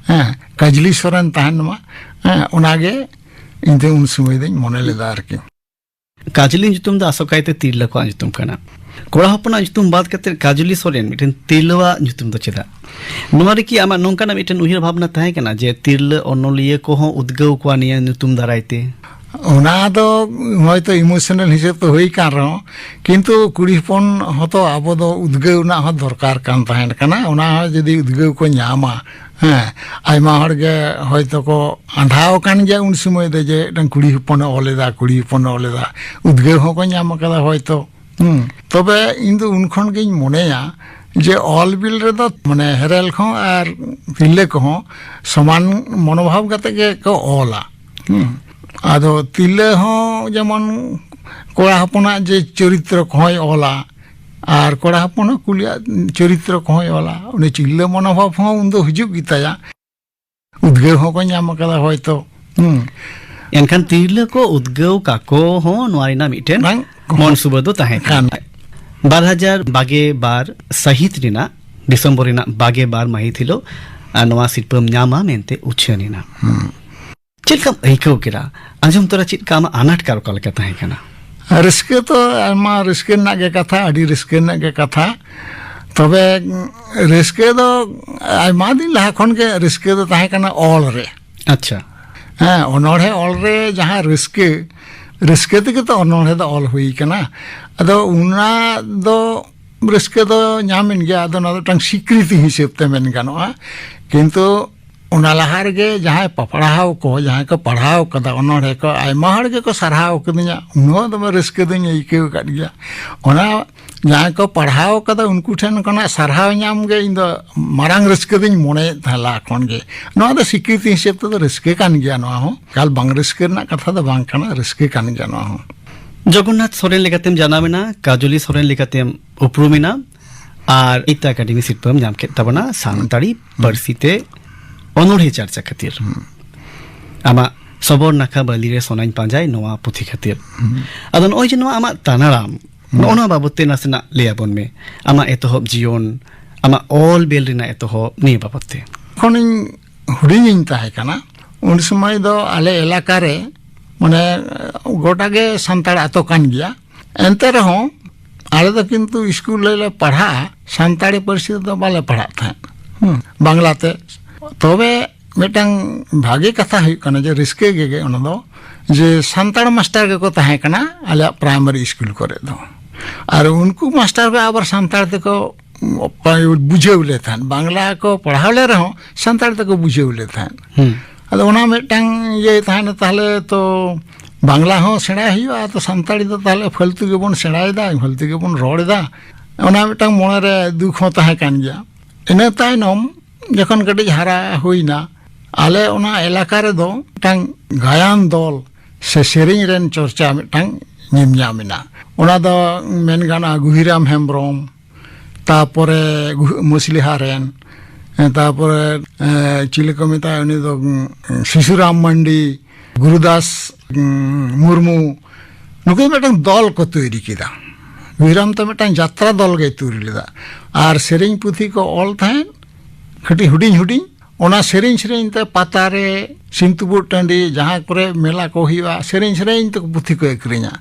ᱦᱮᱸ, ᱠᱟᱡᱽᱞᱤ ᱥᱚᱨᱮᱱ ᱛᱟᱦᱮᱱ ᱢᱟ᱾ ᱦᱮᱸ, ᱚᱱᱟᱜᱮ ᱤᱧ ᱫᱚ ᱩᱱ ᱥᱚᱢᱚᱭ ᱫᱚᱧ ᱢᱚᱱᱮ ᱞᱮᱫᱟ ᱟᱨᱠᱤ᱾ ᱠᱟᱡᱽᱞᱤ ᱧᱩᱛᱩᱢ ᱫᱚ ᱟᱥᱚᱠᱟᱭᱛᱮ ᱛᱤᱨᱞᱟᱹ ᱠᱚᱣᱟᱜ ᱧᱩᱛᱩᱢ ᱠᱟᱱᱟ᱾ ᱠᱚᱲᱟ ᱦᱚᱯᱚᱱᱟᱜ ᱧᱩᱛᱩᱢ ᱵᱟᱫ ᱠᱟᱛᱮ ᱠᱟᱡᱽᱞᱤ ᱥᱚᱨᱮᱱ ᱢᱤᱫᱴᱮᱱ ᱛᱤᱨᱞᱟᱹᱣᱟᱜ ᱧᱩᱛᱩᱢ ᱫᱚ ᱪᱮᱫᱟᱜ? ᱱᱚᱣᱟ ᱨᱮᱠᱤ ᱟᱢᱟᱜ ᱱᱚᱝᱠᱟᱱᱟᱜ ᱢᱤᱫᱴᱮᱱ ᱩᱭᱦᱟᱹᱨ ᱵᱷᱟᱵᱽᱱᱟ ᱛᱟᱦᱮᱸ ᱠᱟᱱᱟ ᱡᱮ ᱛᱤᱨᱞᱟᱹ ᱚᱱᱚᱞᱤᱭᱟᱹ ᱠᱚᱦᱚᱸ ᱩᱫᱽᱜᱟᱹᱣ ᱠᱚᱣᱟ ᱱᱤᱭᱟᱹ ᱧᱩᱛᱩᱢ ᱫᱟᱨᱟᱭ ᱛᱮ? ᱚᱱᱟ ᱫᱚ ᱦᱚᱭᱛᱳ ᱤᱢᱳᱥᱚᱱᱟᱞ ᱦᱤᱥᱟᱹᱵ ᱛᱮ ᱦᱩᱭ ᱠᱟᱱ ᱨᱮᱦᱚᱸ, ᱠᱤᱱᱛᱩ ᱠᱩᱲᱤ ᱦᱚᱯᱚᱱ ᱦᱚᱸᱛᱚ ᱟᱵᱚ ᱫᱚ ᱩᱫᱽᱜᱟᱹᱣ ᱨᱮᱱᱟᱜ ᱦᱚᱸ ᱫᱚᱨᱠᱟᱨ ᱠᱟᱱ ᱛᱟᱦᱮᱸ ᱠᱟᱱᱟ᱾ ᱚᱱᱟ ᱦᱚᱸ ᱡᱩᱫᱤ ᱩᱫᱽᱜᱟᱹᱣ ᱠᱚ ᱧᱟᱢᱟ, ᱦᱮᱸ, ᱟᱭᱢᱟ ᱦᱚᱲ ᱜᱮ ᱦᱚᱭᱛᱳ ᱠᱚ ᱟᱸᱫᱷᱟᱣ ᱟᱠᱟᱱ ᱜᱮᱭᱟ ᱩᱱ ᱥᱚᱢᱚᱭ ᱫᱚ, ᱡᱮ ᱢᱤᱫᱴᱟᱝ ᱠᱩᱲᱤ ᱦᱚᱯᱚᱱᱮ ᱚᱞ ᱮᱫᱟ, ᱠᱩᱲᱤ ᱦᱚᱯᱚᱱᱮ ᱚᱞ ᱮᱫᱟ, ᱩᱫᱽᱜᱟᱹᱣ ᱦᱚᱸᱠᱚ ᱧᱟᱢ ᱟᱠᱟᱫᱟ ᱦᱚᱭᱛᱳ᱾ ᱦᱩᱸ᱾ ᱛᱚᱵᱮ ᱤᱧ ᱫᱚ ᱩᱱ ᱠᱷᱚᱱ ᱜᱤᱧ ᱢᱚᱱᱮᱭᱟ ᱡᱮ ᱚᱞ ᱵᱤᱞ ᱨᱮᱫᱚ ᱢᱟᱱᱮ ᱦᱮᱨᱮᱞ ᱠᱚᱦᱚᱸ ᱟᱨ ᱛᱤᱨᱞᱟᱹ ᱠᱚᱦᱚᱸ ᱥᱚᱢᱟᱱ ᱢᱚᱱᱳᱵᱷᱟᱵ ᱠᱟᱛᱮ ᱜᱮ ᱠᱚ ᱚᱞᱟ᱾ ᱦᱩᱸ᱾ ᱟᱫᱚ ᱛᱤᱨᱞᱟᱹ ᱦᱚᱸ ᱡᱮᱢᱚᱱ ᱠᱚᱲᱟ ᱦᱚᱯᱚᱱᱟᱜ ᱡᱮ ᱪᱚᱨᱤᱛᱨᱚ ᱠᱚᱦᱚᱸᱭ ᱚᱞᱟ, ᱟᱨ ᱠᱚᱲᱟ ᱦᱚᱯᱚᱱ ᱦᱚᱸ ᱠᱩᱞᱤᱭᱟᱜ ᱪᱚᱨᱤᱛᱨᱚ ᱠᱚᱦᱚᱸᱭ ᱚᱞᱟ᱾ ᱩᱱᱤ ᱪᱤᱨᱞᱟᱹ ᱢᱚᱱᱳᱵᱷᱟᱵ ᱦᱚᱸ ᱩᱱᱫᱚ ᱦᱤᱡᱩᱜ ᱜᱮᱛᱟᱭᱟ᱾ ᱩᱫᱽᱜᱟᱹᱣ ᱦᱚᱸᱠᱚ ᱧᱟᱢ ᱟᱠᱟᱫᱟ ᱦᱚᱭᱛᱚ᱾ ᱦᱩᱸ᱾ ᱮᱱᱠᱷᱟᱱ ᱛᱤᱨᱞᱟᱹ ᱠᱚ ᱩᱫᱽᱜᱟᱹᱣ ᱠᱟᱠᱚ ᱦᱚᱸ ᱱᱚᱣᱟ ᱨᱮᱱᱟᱜ ᱢᱤᱫᱴᱮᱱ ᱵᱟᱝ᱾ ᱢᱚᱱ ᱥᱩᱵᱟᱹ ᱫᱚ ᱛᱟᱦᱮᱸ ᱠᱟᱱᱟ᱾ ᱠᱟᱱ᱾ ᱵᱟᱨ ᱦᱟᱡᱟᱨ ᱵᱟᱜᱮ ᱵᱟᱨ ᱥᱟᱹᱦᱤᱛ ᱨᱮᱱᱟᱜ ᱰᱤᱥᱮᱢᱵᱚᱨ ᱨᱮᱱᱟᱜ ᱵᱟᱜᱮ ᱵᱟᱨ ᱢᱟᱹᱦᱤᱛ ᱦᱤᱞᱳᱜ, ᱟᱨ ᱱᱚᱣᱟ ᱥᱤᱨᱯᱟᱹᱢ ᱧᱟᱢᱟ ᱢᱮᱱᱛᱮ ᱩᱪᱷᱟᱹᱱ ᱮᱱᱟ᱾ ᱦᱩᱸ᱾ ᱪᱮᱫ ᱞᱮᱠᱟᱢ ᱟᱹᱭᱠᱟᱹᱣ ᱠᱮᱫᱟ? ᱟᱸᱡᱚᱢ ᱛᱚᱨᱟ ᱪᱮᱫ ᱞᱮᱠᱟ ᱟᱢᱟᱜ ᱟᱱᱟᱴ ᱠᱟᱨ ᱚᱠᱟ ᱞᱮᱠᱟ ᱛᱟᱦᱮᱸ ᱠᱟᱱᱟ? ᱨᱟᱹᱥᱠᱟᱹ ᱛᱚ ᱟᱭᱢᱟ ᱨᱟᱹᱥᱠᱟᱹ ᱨᱮᱱᱟᱜ ᱜᱮ ᱠᱟᱛᱷᱟ, ᱟᱹᱰᱤ ᱨᱟᱹᱥᱠᱟᱹ ᱨᱮᱱᱟᱜ ᱜᱮ ᱠᱟᱛᱷᱟ᱾ ᱛᱚᱵᱮ, ᱩᱸ, ᱨᱟᱹᱥᱠᱟᱹ ᱫᱚ ᱟᱭᱢᱟ ᱫᱤᱱ ᱞᱟᱦᱟ ᱠᱷᱚᱱ ᱜᱮ ᱨᱟᱹᱥᱠᱟᱹ ᱫᱚ ᱛᱟᱦᱮᱸ ᱠᱟᱱᱟ ᱚᱞ ᱨᱮ᱾ ᱟᱪᱪᱷᱟ᱾ ᱦᱮᱸ, ᱚᱱᱚᱬᱦᱮ ᱚᱞ ᱨᱮ ᱡᱟᱦᱟᱸ ᱨᱟᱹᱥᱠᱟᱹ, ᱨᱟᱹᱥᱠᱟᱹ ᱛᱮᱜᱮ ᱛᱚ ᱚᱱᱚᱬᱦᱮ ᱫᱚ ᱚᱞ ᱦᱩᱭ ᱠᱟᱱᱟ᱾ ᱟᱫᱚ ᱚᱱᱟ ᱫᱚ ᱨᱟᱹᱥᱠᱟᱹ ᱫᱚ ᱧᱟᱢᱮᱱ ᱜᱮᱭᱟ, ᱟᱫᱚ ᱚᱱᱟ ᱫᱚ ᱢᱤᱫᱴᱟᱝ ᱥᱤᱠᱨᱤᱛᱤ ᱦᱤᱥᱟᱹᱵ ᱛᱮ ᱢᱮᱱ ᱜᱟᱱᱚᱜᱼᱟ᱾ ᱠᱤᱱᱛᱩ ᱚᱱᱟ ᱞᱟᱦᱟ ᱨᱮᱜᱮ ᱡᱟᱦᱟᱸᱭ ᱯᱟᱯᱲᱟᱣ ᱠᱚ, ᱡᱟᱦᱟᱸᱭ ᱠᱚ ᱯᱟᱲᱦᱟᱣ ᱠᱟᱫᱟ ᱚᱱᱚᱬᱦᱮ ᱠᱚ, ᱟᱭᱢᱟ ᱦᱚᱲ ᱜᱮᱠᱚ ᱥᱟᱨᱦᱟᱣ ᱠᱟᱹᱫᱤᱧᱟ᱾ ᱩᱱᱟᱹᱜ ᱫᱚᱢᱮ ᱨᱟᱹᱥᱠᱟᱹ ᱫᱚᱧ ᱟᱹᱭᱠᱟᱹᱣ ᱟᱠᱟᱫ ᱜᱮᱭᱟ᱾ ᱚᱱᱟ ᱡᱟᱦᱟᱸᱭ ᱠᱚ ᱯᱟᱲᱦᱟᱣ ᱠᱟᱫᱟ ᱩᱱᱠᱩ ᱴᱷᱮᱱ ᱠᱷᱚᱱᱟᱜ ᱥᱟᱨᱦᱟᱣ ᱧᱟᱢ ᱜᱮ ᱤᱧ ᱫᱚ ᱢᱟᱨᱟᱝ ᱨᱟᱹᱥᱠᱟᱹ ᱫᱚᱧ ᱢᱚᱱᱮᱭᱮᱫ ᱛᱟᱦᱮᱸᱫ ᱞᱟᱦᱟ ᱠᱷᱚᱱ ᱜᱮ᱾ ᱱᱚᱣᱟ ᱫᱚ ᱥᱤᱠᱨᱤᱛᱤ ᱦᱤᱥᱟᱹᱵ ᱛᱮᱫᱚ ᱨᱟᱹᱥᱠᱟᱹ ᱠᱟᱱ ᱜᱮᱭᱟ᱾ ᱱᱚᱣᱟ ᱦᱚᱸ ᱮᱠᱟᱞ ᱵᱟᱝ ᱨᱟᱹᱥᱠᱟᱹ ᱨᱮᱱᱟᱜ ᱠᱟᱛᱷᱟ ᱫᱚ ᱵᱟᱝ ᱠᱟᱱᱟ, ᱨᱟᱹᱥᱠᱟᱹ ᱠᱟᱱ ᱜᱮᱭᱟ ᱱᱚᱣᱟ ᱦᱚᱸ᱾ ᱡᱚᱜᱚᱱᱱᱟᱛᱷ ᱥᱚᱨᱮᱱ ᱞᱮᱠᱟᱛᱮᱢ ᱡᱟᱱᱟᱢ ᱮᱱᱟ, ᱠᱟᱡᱚᱞᱤ ᱥᱚᱨᱮᱱ ᱞᱮᱠᱟᱛᱮᱢ ᱩᱯᱨᱩᱢ ᱮᱱᱟ, ᱟᱨ ᱥᱟᱦᱤᱛᱛᱚ ᱟᱠᱟᱫᱮᱢᱤ ᱥᱤᱨᱯᱟᱹᱢ ᱧᱟᱢ ᱠᱮᱫ ᱛᱟᱵᱚᱱᱟ ᱥᱟᱱᱛᱟᱲᱤ ᱯᱟᱹᱨᱥᱤ ᱛᱮ ᱚᱱᱚᱬᱦᱮ ᱪᱟᱨᱪᱟ ᱠᱷᱟᱹᱛᱤᱨ᱾ ᱟᱢᱟᱜ ᱥᱚᱵᱚᱨ ᱱᱟᱠᱷᱟ ᱵᱟᱹᱞᱤ ᱨᱮ ᱥᱚᱱᱟᱧ ᱯᱟᱸᱡᱟᱭ ᱱᱚᱣᱟ ᱯᱩᱛᱷᱤ ᱠᱷᱟᱹᱛᱤᱨ᱾ ᱟᱫᱚ ᱱᱚᱜᱼᱚᱭ ᱡᱮ ᱱᱚᱣᱟ ᱟᱢᱟᱜ ᱛᱟᱱᱟᱲᱟᱢ, ᱱᱚᱜᱼᱚ ᱱᱚᱣᱟ ᱵᱟᱵᱚᱛ ᱛᱮ ᱱᱟᱥᱮᱱᱟᱜ ᱞᱟᱹᱭ ᱟᱵᱚᱱ ᱢᱮ᱾ ᱟᱢᱟᱜ ᱮᱛᱚᱦᱚᱵ ᱡᱤᱭᱚᱱ, ᱟᱢᱟᱜ ᱚᱞ ᱵᱮᱞ ᱨᱮᱱᱟᱜ ᱮᱛᱚᱦᱚᱵ, ᱱᱤᱭᱟᱹ ᱵᱟᱵᱚᱛ ᱛᱮ᱾ ᱡᱚᱠᱷᱚᱱᱤᱧ ᱦᱩᱰᱤᱧᱤᱧ ᱛᱟᱦᱮᱸ ᱠᱟᱱᱟ, ᱩᱱ ᱥᱚᱢᱚᱭ ᱫᱚ ᱟᱞᱮ ᱮᱞᱟᱠᱟ ᱨᱮ, ᱢᱟᱱᱮ, ᱜᱚᱴᱟ ᱜᱮ ᱥᱟᱱᱛᱟᱲ ᱟᱛᱳ ᱠᱟᱱ ᱜᱮᱭᱟ᱾ ᱮᱱᱛᱮ ᱨᱮᱦᱚᱸ ᱟᱞᱮ ᱫᱚ ᱠᱤᱱᱛᱩ ᱥᱠᱩᱞ ᱨᱮᱞᱮ ᱯᱟᱲᱦᱟᱜᱼᱟ, ᱥᱟᱱᱛᱟᱲᱤ ᱯᱟᱹᱨᱥᱤ ᱛᱮᱫᱚ ᱵᱟᱞᱮ ᱯᱟᱲᱦᱟᱜ ᱛᱟᱦᱮᱸᱫ᱾ ᱦᱩᱸ, ᱵᱟᱝᱞᱟ ᱛᱮ᱾ ᱛᱚᱵᱮ ᱢᱤᱫᱴᱟᱝ ᱵᱷᱟᱜᱮ ᱠᱟᱛᱷᱟ ᱦᱩᱭᱩᱜ ᱠᱟᱱᱟ ᱡᱮ ᱨᱟᱹᱥᱠᱟᱹ ᱜᱮ, ᱜᱮ ᱚᱱᱟ ᱫᱚ, ᱡᱮ ᱥᱟᱱᱛᱟᱲ ᱢᱟᱥᱴᱟᱨ ᱜᱮᱠᱚ ᱛᱟᱦᱮᱸ ᱠᱟᱱᱟ ᱟᱞᱮᱭᱟᱜ ᱯᱨᱟᱭᱢᱟᱨᱤ ᱥᱠᱩᱞ ᱠᱚᱨᱮ ᱫᱚ᱾ ᱟᱨ ᱩᱱᱠᱩ ᱢᱟᱥᱴᱟᱨ ᱠᱚ ᱟᱵᱟᱨ ᱥᱟᱱᱛᱟᱲ ᱛᱮᱠᱚ ᱵᱩᱡᱷᱟᱹᱣ ᱞᱮ ᱛᱟᱦᱮᱸᱫ᱾ ᱵᱟᱝᱞᱟ ᱠᱚ ᱯᱟᱲᱦᱟᱣ ᱞᱮ ᱨᱮᱦᱚᱸ ᱥᱟᱱᱛᱟᱲ ᱛᱮᱠᱚ ᱵᱩᱡᱷᱟᱹᱣ ᱞᱮ ᱛᱟᱦᱮᱸᱫ᱾ ᱦᱩᱸ᱾ ᱟᱫᱚ ᱚᱱᱟ ᱢᱤᱫᱴᱟᱝ ᱤᱭᱟᱹ ᱛᱟᱦᱮᱱᱟ, ᱛᱟᱦᱞᱮ ᱛᱚ ᱵᱟᱝᱞᱟ ᱦᱚᱸ ᱥᱮᱬᱟᱭ ᱦᱩᱭᱩᱜᱼᱟ, ᱛᱚ ᱥᱟᱱᱛᱟᱲᱤ ᱫᱚ ᱛᱟᱦᱞᱮ ᱯᱷᱟᱹᱞᱛᱩ ᱜᱮᱵᱚᱱ ᱥᱮᱬᱟᱭᱮᱫᱟ, ᱯᱷᱟᱹᱞᱛᱩ ᱜᱮᱵᱚᱱ ᱨᱚᱲ ᱮᱫᱟ᱾ ᱚᱱᱟ ᱢᱤᱫᱴᱟᱝ ᱢᱚᱱᱮᱨᱮ ᱫᱩᱠ ᱦᱚᱸ ᱛᱟᱦᱮᱸ ᱠᱟᱱ ᱜᱮᱭᱟ᱾ ᱤᱱᱟᱹ ᱛᱟᱭᱱᱚᱢ ᱡᱚᱠᱷᱚᱱ ᱠᱟᱹᱴᱤᱡ ᱦᱟᱨᱟ ᱦᱩᱭᱱᱟ, ᱟᱞᱮ ᱚᱱᱟ ᱮᱞᱟᱠᱟ ᱨᱮᱫᱚ ᱢᱤᱫᱴᱟᱝ ᱜᱟᱭᱟᱱ ᱫᱚᱞ ᱥᱮ ᱥᱮᱨᱮᱧ ᱨᱮᱱ ᱪᱚᱨᱪᱟ ᱢᱤᱫᱴᱟᱝ ᱧᱮᱞ ᱧᱟᱢ ᱮᱱᱟ᱾ ᱚᱱᱟ ᱫᱚ ᱢᱮᱱ ᱜᱟᱱᱚᱜᱼᱟ ᱜᱩᱦᱤᱨᱟᱢ ᱦᱮᱢᱵᱨᱚᱢ, ᱛᱟᱯᱚᱨᱮ ᱜᱩᱦ-, ᱢᱩᱥᱞᱤᱦᱟ ᱨᱮᱱ, ᱮ, ᱛᱟᱯᱚᱨᱮ, ᱮ, ᱪᱤᱞᱤ ᱠᱚ ᱢᱮᱛᱟᱭᱟ ᱩᱱᱤ ᱫᱚ, ᱩᱸ, ᱥᱤᱥᱩᱨᱟᱢ ᱢᱟᱱᱰᱤ, ᱜᱩᱨᱩᱫᱟᱥ, ᱩᱸ, ᱢᱩᱨᱢᱩ, ᱱᱩᱠᱩ ᱢᱤᱫᱴᱟᱝ ᱫᱚᱞ ᱠᱚ ᱛᱳᱭᱨᱤ ᱠᱮᱫᱟ᱾ ᱜᱩᱦᱤᱨᱟᱢ ᱫᱚ ᱢᱤᱫᱴᱟᱝ ᱡᱟᱛᱨᱟ ᱫᱚᱞ ᱜᱮᱭ ᱛᱳᱭᱨᱤ ᱞᱮᱫᱟ᱾ ᱟᱨ ᱥᱮᱨᱮᱧ ᱯᱩᱛᱷᱤ ᱠᱚ ᱚᱞ ᱛᱟᱦᱮᱸᱫ, ᱠᱟᱹᱴᱤᱡ ᱦᱩᱰᱤᱧ ᱦᱩᱰᱤᱧ, ᱚᱱᱟ ᱥᱮᱨᱮᱧ ᱥᱮᱨᱮᱧ ᱛᱮ ᱯᱟᱛᱟ ᱨᱮ, ᱥᱤᱢ ᱛᱩᱯᱩᱫ ᱴᱟᱺᱰᱤ, ᱡᱟᱦᱟᱸ ᱠᱚᱨᱮ ᱢᱮᱞᱟ ᱠᱚ ᱦᱩᱭᱩᱜᱼᱟ, ᱥᱮᱨᱮᱧ ᱥᱮᱨᱮᱧ ᱛᱮ ᱯᱩᱛᱷᱤ ᱠᱚ ᱟᱹᱠᱷᱨᱤᱧᱟ᱾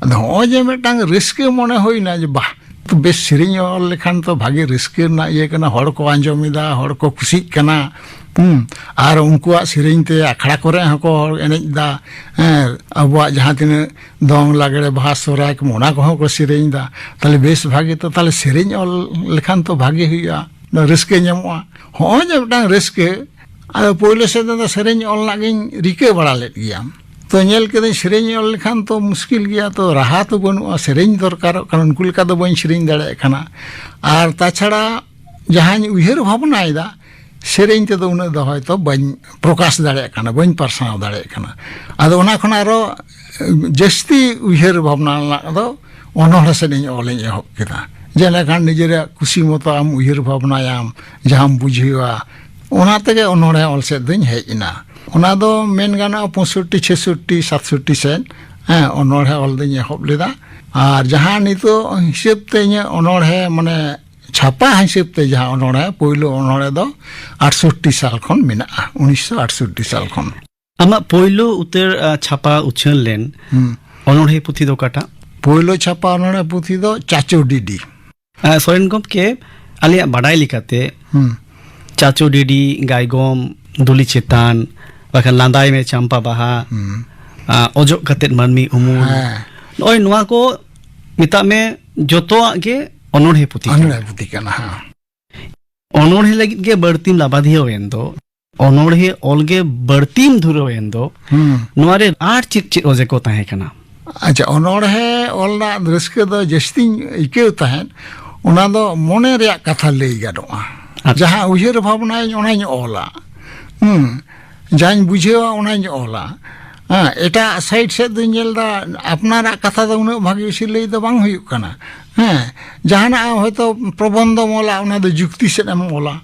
ᱟᱫᱚ ᱦᱚᱸᱜᱼᱚᱭ ᱡᱮ ᱢᱤᱫᱴᱟᱝ ᱨᱟᱹᱥᱠᱟᱹ ᱢᱚᱱᱮ ᱦᱩᱭᱱᱟ ᱡᱮ, ᱵᱟᱦ, ᱵᱮᱥ ᱥᱮᱨᱮᱧ ᱚᱞ ᱞᱮᱠᱷᱟᱱ ᱛᱚ ᱵᱷᱟᱜᱮ ᱨᱟᱹᱥᱠᱟᱹ ᱨᱮᱱᱟᱜ ᱤᱭᱟᱹ ᱠᱟᱱᱟ, ᱦᱚᱲ ᱠᱚ ᱟᱸᱡᱚᱢ ᱮᱫᱟ, ᱦᱚᱲ ᱠᱚ ᱠᱩᱥᱤᱜ ᱠᱟᱱᱟ, ᱦᱩᱸ, ᱟᱨ ᱩᱱᱠᱩᱣᱟᱜ ᱥᱮᱨᱮᱧ ᱛᱮ ᱟᱠᱷᱲᱟ ᱠᱚᱨᱮ ᱦᱚᱸᱠᱚ ᱦᱚᱲ ᱮᱱᱮᱡ ᱮᱫᱟ, ᱦᱮᱸ, ᱟᱵᱚᱣᱟᱜ ᱡᱟᱦᱟᱸ ᱛᱤᱱᱟᱹᱜ ᱫᱚᱝ, ᱞᱟᱜᱽᱲᱮ, ᱵᱟᱦᱟ, ᱥᱚᱦᱨᱟᱭ ᱠᱚ, ᱚᱱᱟ ᱠᱚᱦᱚᱸ ᱠᱚ ᱥᱮᱨᱮᱧ ᱮᱫᱟ᱾ ᱛᱟᱦᱞᱮ ᱵᱮᱥ ᱵᱷᱟᱜᱮ ᱛᱚ, ᱛᱟᱦᱞᱮ ᱥᱮᱨᱮᱧ ᱚᱞ ᱞᱮᱠᱷᱟᱱ ᱛᱚ ᱵᱷᱟᱜᱮ ᱦᱩᱭᱩᱜᱼᱟ, ᱨᱟᱹᱥᱠᱟᱹ ᱧᱟᱢᱚᱜᱼᱟ᱾ ᱦᱚᱸᱜᱼᱚᱭ ᱡᱮ ᱢᱤᱫᱴᱟᱝ ᱨᱟᱹᱥᱠᱟᱹ, ᱟᱫᱚ ᱯᱳᱭᱞᱳ ᱥᱮᱫ ᱫᱚ ᱥᱮᱨᱮᱧ ᱚᱞ ᱨᱮᱱᱟᱜ ᱜᱤᱧ ᱨᱤᱠᱟᱹ ᱵᱟᱲᱟ ᱞᱮᱫ ᱜᱮᱭᱟ᱾ ᱛᱚ ᱧᱮᱞ ᱠᱮᱫᱟᱹᱧ ᱥᱮᱨᱮᱧ ᱚᱞ ᱞᱮᱠᱷᱟᱱ ᱛᱚ ᱢᱩᱥᱠᱤᱞ ᱜᱮᱭᱟ, ᱛᱚ ᱨᱟᱦᱟ ᱛᱚ ᱵᱟᱹᱱᱩᱜᱼᱟ, ᱥᱮᱨᱮᱧ ᱫᱚᱨᱠᱟᱨᱚᱜ ᱠᱟᱱᱟ, ᱩᱱᱠᱩ ᱞᱮᱠᱟ ᱫᱚ ᱵᱟᱹᱧ ᱥᱮᱨᱮᱧ ᱫᱟᱲᱮᱭᱟᱜ ᱠᱟᱱᱟ᱾ ᱟᱨ ᱛᱟᱪᱷᱟᱲᱟ ᱡᱟᱦᱟᱸᱧ ᱩᱭᱦᱟᱹᱨ ᱵᱷᱟᱵᱽᱱᱟᱭᱮᱫᱟ, ᱥᱮᱨᱮᱧ ᱛᱮᱫᱚ ᱩᱱᱟᱹᱜ ᱫᱚ ᱦᱚᱭᱛᱚ ᱵᱟᱹᱧ ᱯᱨᱚᱠᱟᱥ ᱫᱟᱲᱮᱭᱟᱜ ᱠᱟᱱᱟ, ᱵᱟᱹᱧ ᱯᱟᱥᱱᱟᱣ ᱫᱟᱲᱮᱭᱟᱜ ᱠᱟᱱᱟ᱾ ᱟᱫᱚ ᱚᱱᱟ ᱠᱷᱚᱱ ᱟᱨᱚ ᱡᱟᱹᱥᱛᱤ ᱩᱭᱦᱟᱹᱨ ᱵᱷᱟᱵᱽᱱᱟ ᱨᱮᱱᱟᱜ ᱫᱚ ᱚᱱᱚᱬᱦᱮ ᱥᱮᱫ ᱤᱧ ᱚᱞ ᱤᱧ ᱮᱦᱚᱵ ᱠᱮᱫᱟ᱾ ᱡᱮᱞᱮᱠᱟ ᱱᱤᱡᱮᱨᱟᱜ ᱠᱩᱥᱤ ᱢᱚᱛᱚ ᱟᱢ ᱩᱭᱦᱟᱹᱨ ᱵᱷᱟᱵᱽᱱᱟᱭᱟᱢ, ᱡᱟᱦᱟᱸᱢ ᱵᱩᱡᱷᱟᱹᱣᱟ, ᱚᱱᱟ ᱛᱮᱜᱮ ᱚᱱᱚᱬᱦᱮ ᱚᱞ ᱥᱮᱫ ᱫᱚᱧ ᱦᱮᱡ ᱮᱱᱟ᱾ ᱚᱱᱟ ᱫᱚ ᱢᱮᱱ ᱜᱟᱱᱚᱜᱼᱟ ᱯᱚᱸᱭᱥᱚᱴᱴᱤ, ᱪᱷᱮᱥᱚᱴᱴᱤ, ᱥᱟᱛᱥᱚᱴᱴᱤ ᱥᱮᱫ, ᱦᱮᱸ, ᱚᱱᱚᱬᱦᱮ ᱚᱞ ᱫᱚᱧ ᱮᱦᱚᱵ ᱞᱮᱫᱟ᱾ ᱟᱨ ᱡᱟᱦᱟᱸ ᱱᱤᱛᱚᱜ ᱦᱤᱥᱟᱹᱵ ᱛᱮ ᱤᱧᱟᱹᱜ ᱚᱱᱚᱬᱦᱮ, ᱢᱟᱱᱮ ᱪᱷᱟᱯᱟ ᱦᱤᱥᱟᱹᱵ ᱛᱮ ᱡᱟᱦᱟᱸ ᱚᱱᱚᱬᱦᱮ, ᱯᱳᱭᱞᱳ ᱚᱱᱚᱬᱦᱮ ᱫᱚ ᱟᱴᱥᱚᱴᱴᱤ ᱥᱟᱞ ᱠᱷᱚᱱ ᱢᱮᱱᱟᱜᱼᱟ, ᱩᱱᱤᱥᱥᱚ ᱟᱴᱥᱚᱴᱴᱤ ᱥᱟᱞ ᱠᱷᱚᱱ᱾ ᱟᱢᱟᱜ ᱯᱳᱭᱞᱳ ᱩᱛᱟᱹᱨ, ᱟ, ᱪᱷᱟᱯᱟ ᱩᱪᱷᱟᱹᱱ ᱞᱮᱱ ᱦᱩᱸ᱾ ᱚᱱᱚᱬᱦᱮ ᱯᱩᱛᱷᱤ ᱫᱚ ᱚᱠᱟᱴᱟᱜ? ᱯᱳᱭᱞᱳ ᱪᱷᱟᱯᱟ ᱚᱱᱚᱬᱦᱮ ᱯᱩᱛᱷᱤ ᱫᱚ ᱪᱟᱪᱳ ᱰᱤᱰᱤ᱾ ᱟ, ᱥᱚᱨᱮᱱ ᱜᱚᱢᱠᱮ, ᱟᱞᱮᱭᱟᱜ ᱵᱟᱰᱟᱭ ᱞᱮᱠᱟᱛᱮ ᱦᱩᱸ᱾ ᱪᱟᱪᱳ ᱰᱤᱰᱤ, ᱜᱟᱭᱜᱚᱢ, ᱫᱩᱞᱤ ᱪᱮᱛᱟᱱ, ᱵᱟᱠᱷᱟᱱ ᱞᱟᱸᱫᱟᱭ ᱢᱮ ᱪᱟᱢᱯᱟ ᱵᱟᱦᱟ, ᱦᱩᱸ᱾ ᱟ, ᱚᱡᱚᱜ ᱠᱟᱛᱮᱫ ᱢᱟᱹᱱᱢᱤ ᱩᱢᱩᱞ, ᱦᱮᱸ᱾ ᱱᱚᱜᱼᱚᱭ ᱱᱚᱣᱟ ᱠᱚ ᱢᱮᱛᱟᱜ ᱢᱮ ᱡᱚᱛᱚᱣᱟᱜ ᱜᱮ ᱚᱱᱚᱬᱦᱮ ᱯᱩᱛᱷᱤ ᱠᱟᱱᱟ᱾ ᱚᱱᱚᱬᱦᱮ ᱯᱩᱛᱷᱤ ᱠᱟᱱᱟ, ᱦᱮᱸ᱾ ᱚᱱᱚᱬᱦᱮ ᱞᱟᱹᱜᱤᱫ ᱜᱮ ᱵᱟᱹᱲᱛᱤᱢ ᱞᱟᱵᱟᱫᱷᱤᱭᱟᱹᱣ ᱮᱱ ᱫᱚ, ᱚᱱᱚᱬᱦᱮ ᱚᱞ ᱜᱮ ᱵᱟᱹᱲᱛᱤᱢ ᱫᱷᱩᱨᱟᱹᱣ ᱮᱱ ᱫᱚ, ᱦᱩᱸ᱾ ᱱᱚᱣᱟ ᱨᱮ ᱟᱨ ᱪᱮᱫ ᱪᱮᱫ ᱚᱡᱮ ᱠᱚ ᱛᱟᱦᱮᱸ ᱠᱟᱱᱟ? ᱟᱪᱪᱷᱟ, ᱚᱱᱚᱬᱦᱮ ᱚᱞ ᱨᱮᱱᱟᱜ ᱨᱟᱹᱥᱠᱟᱹ ᱫᱚ ᱡᱟᱹᱥᱛᱤᱧ ᱟᱹᱭᱠᱟᱹᱣ ᱛᱟᱦᱮᱸᱫ, ᱚᱱᱟ ᱫᱚ ᱢᱚᱱᱮ ᱨᱮᱭᱟᱜ ᱠᱟᱛᱷᱟ ᱞᱟᱹᱭ ᱜᱟᱱᱚᱜᱼᱟ᱾ ᱟᱪᱪᱷᱟ᱾ ᱡᱟᱦᱟᱸ ᱩᱭᱦᱟᱹᱨ ᱵᱷᱟᱵᱽᱱᱟᱭᱟᱹᱧ, ᱚᱱᱟᱧ ᱚᱞᱟ᱾ ᱦᱩᱸ᱾ ᱡᱟᱦᱟᱸᱧ ᱵᱩᱡᱷᱟᱹᱣᱟ, ᱚᱱᱟᱧ ᱚᱞᱟ᱾ ᱦᱮᱸ, ᱮᱴᱟᱜ ᱥᱟᱭᱤᱰ ᱥᱮᱫ ᱫᱚᱧ ᱧᱮᱞ ᱮᱫᱟ, ᱟᱯᱱᱟᱨᱟᱜ ᱠᱟᱛᱷᱟ ᱫᱚ ᱩᱱᱟᱹᱜ ᱵᱷᱟᱜᱤ ᱵᱮᱥᱤ ᱞᱟᱹᱭ ᱫᱚ ᱵᱟᱝ ᱦᱩᱭᱩᱜ ᱠᱟᱱᱟ᱾ ᱦᱮᱸ, ᱡᱟᱦᱟᱱᱟᱜ ᱦᱚᱭᱛᱳ ᱯᱨᱚᱵᱚᱱᱫᱷᱚᱢ ᱚᱞᱟ, ᱚᱱᱟ ᱫᱚ ᱡᱩᱠᱛᱤ ᱥᱮᱫ ᱮᱢ ᱚᱞᱟ᱾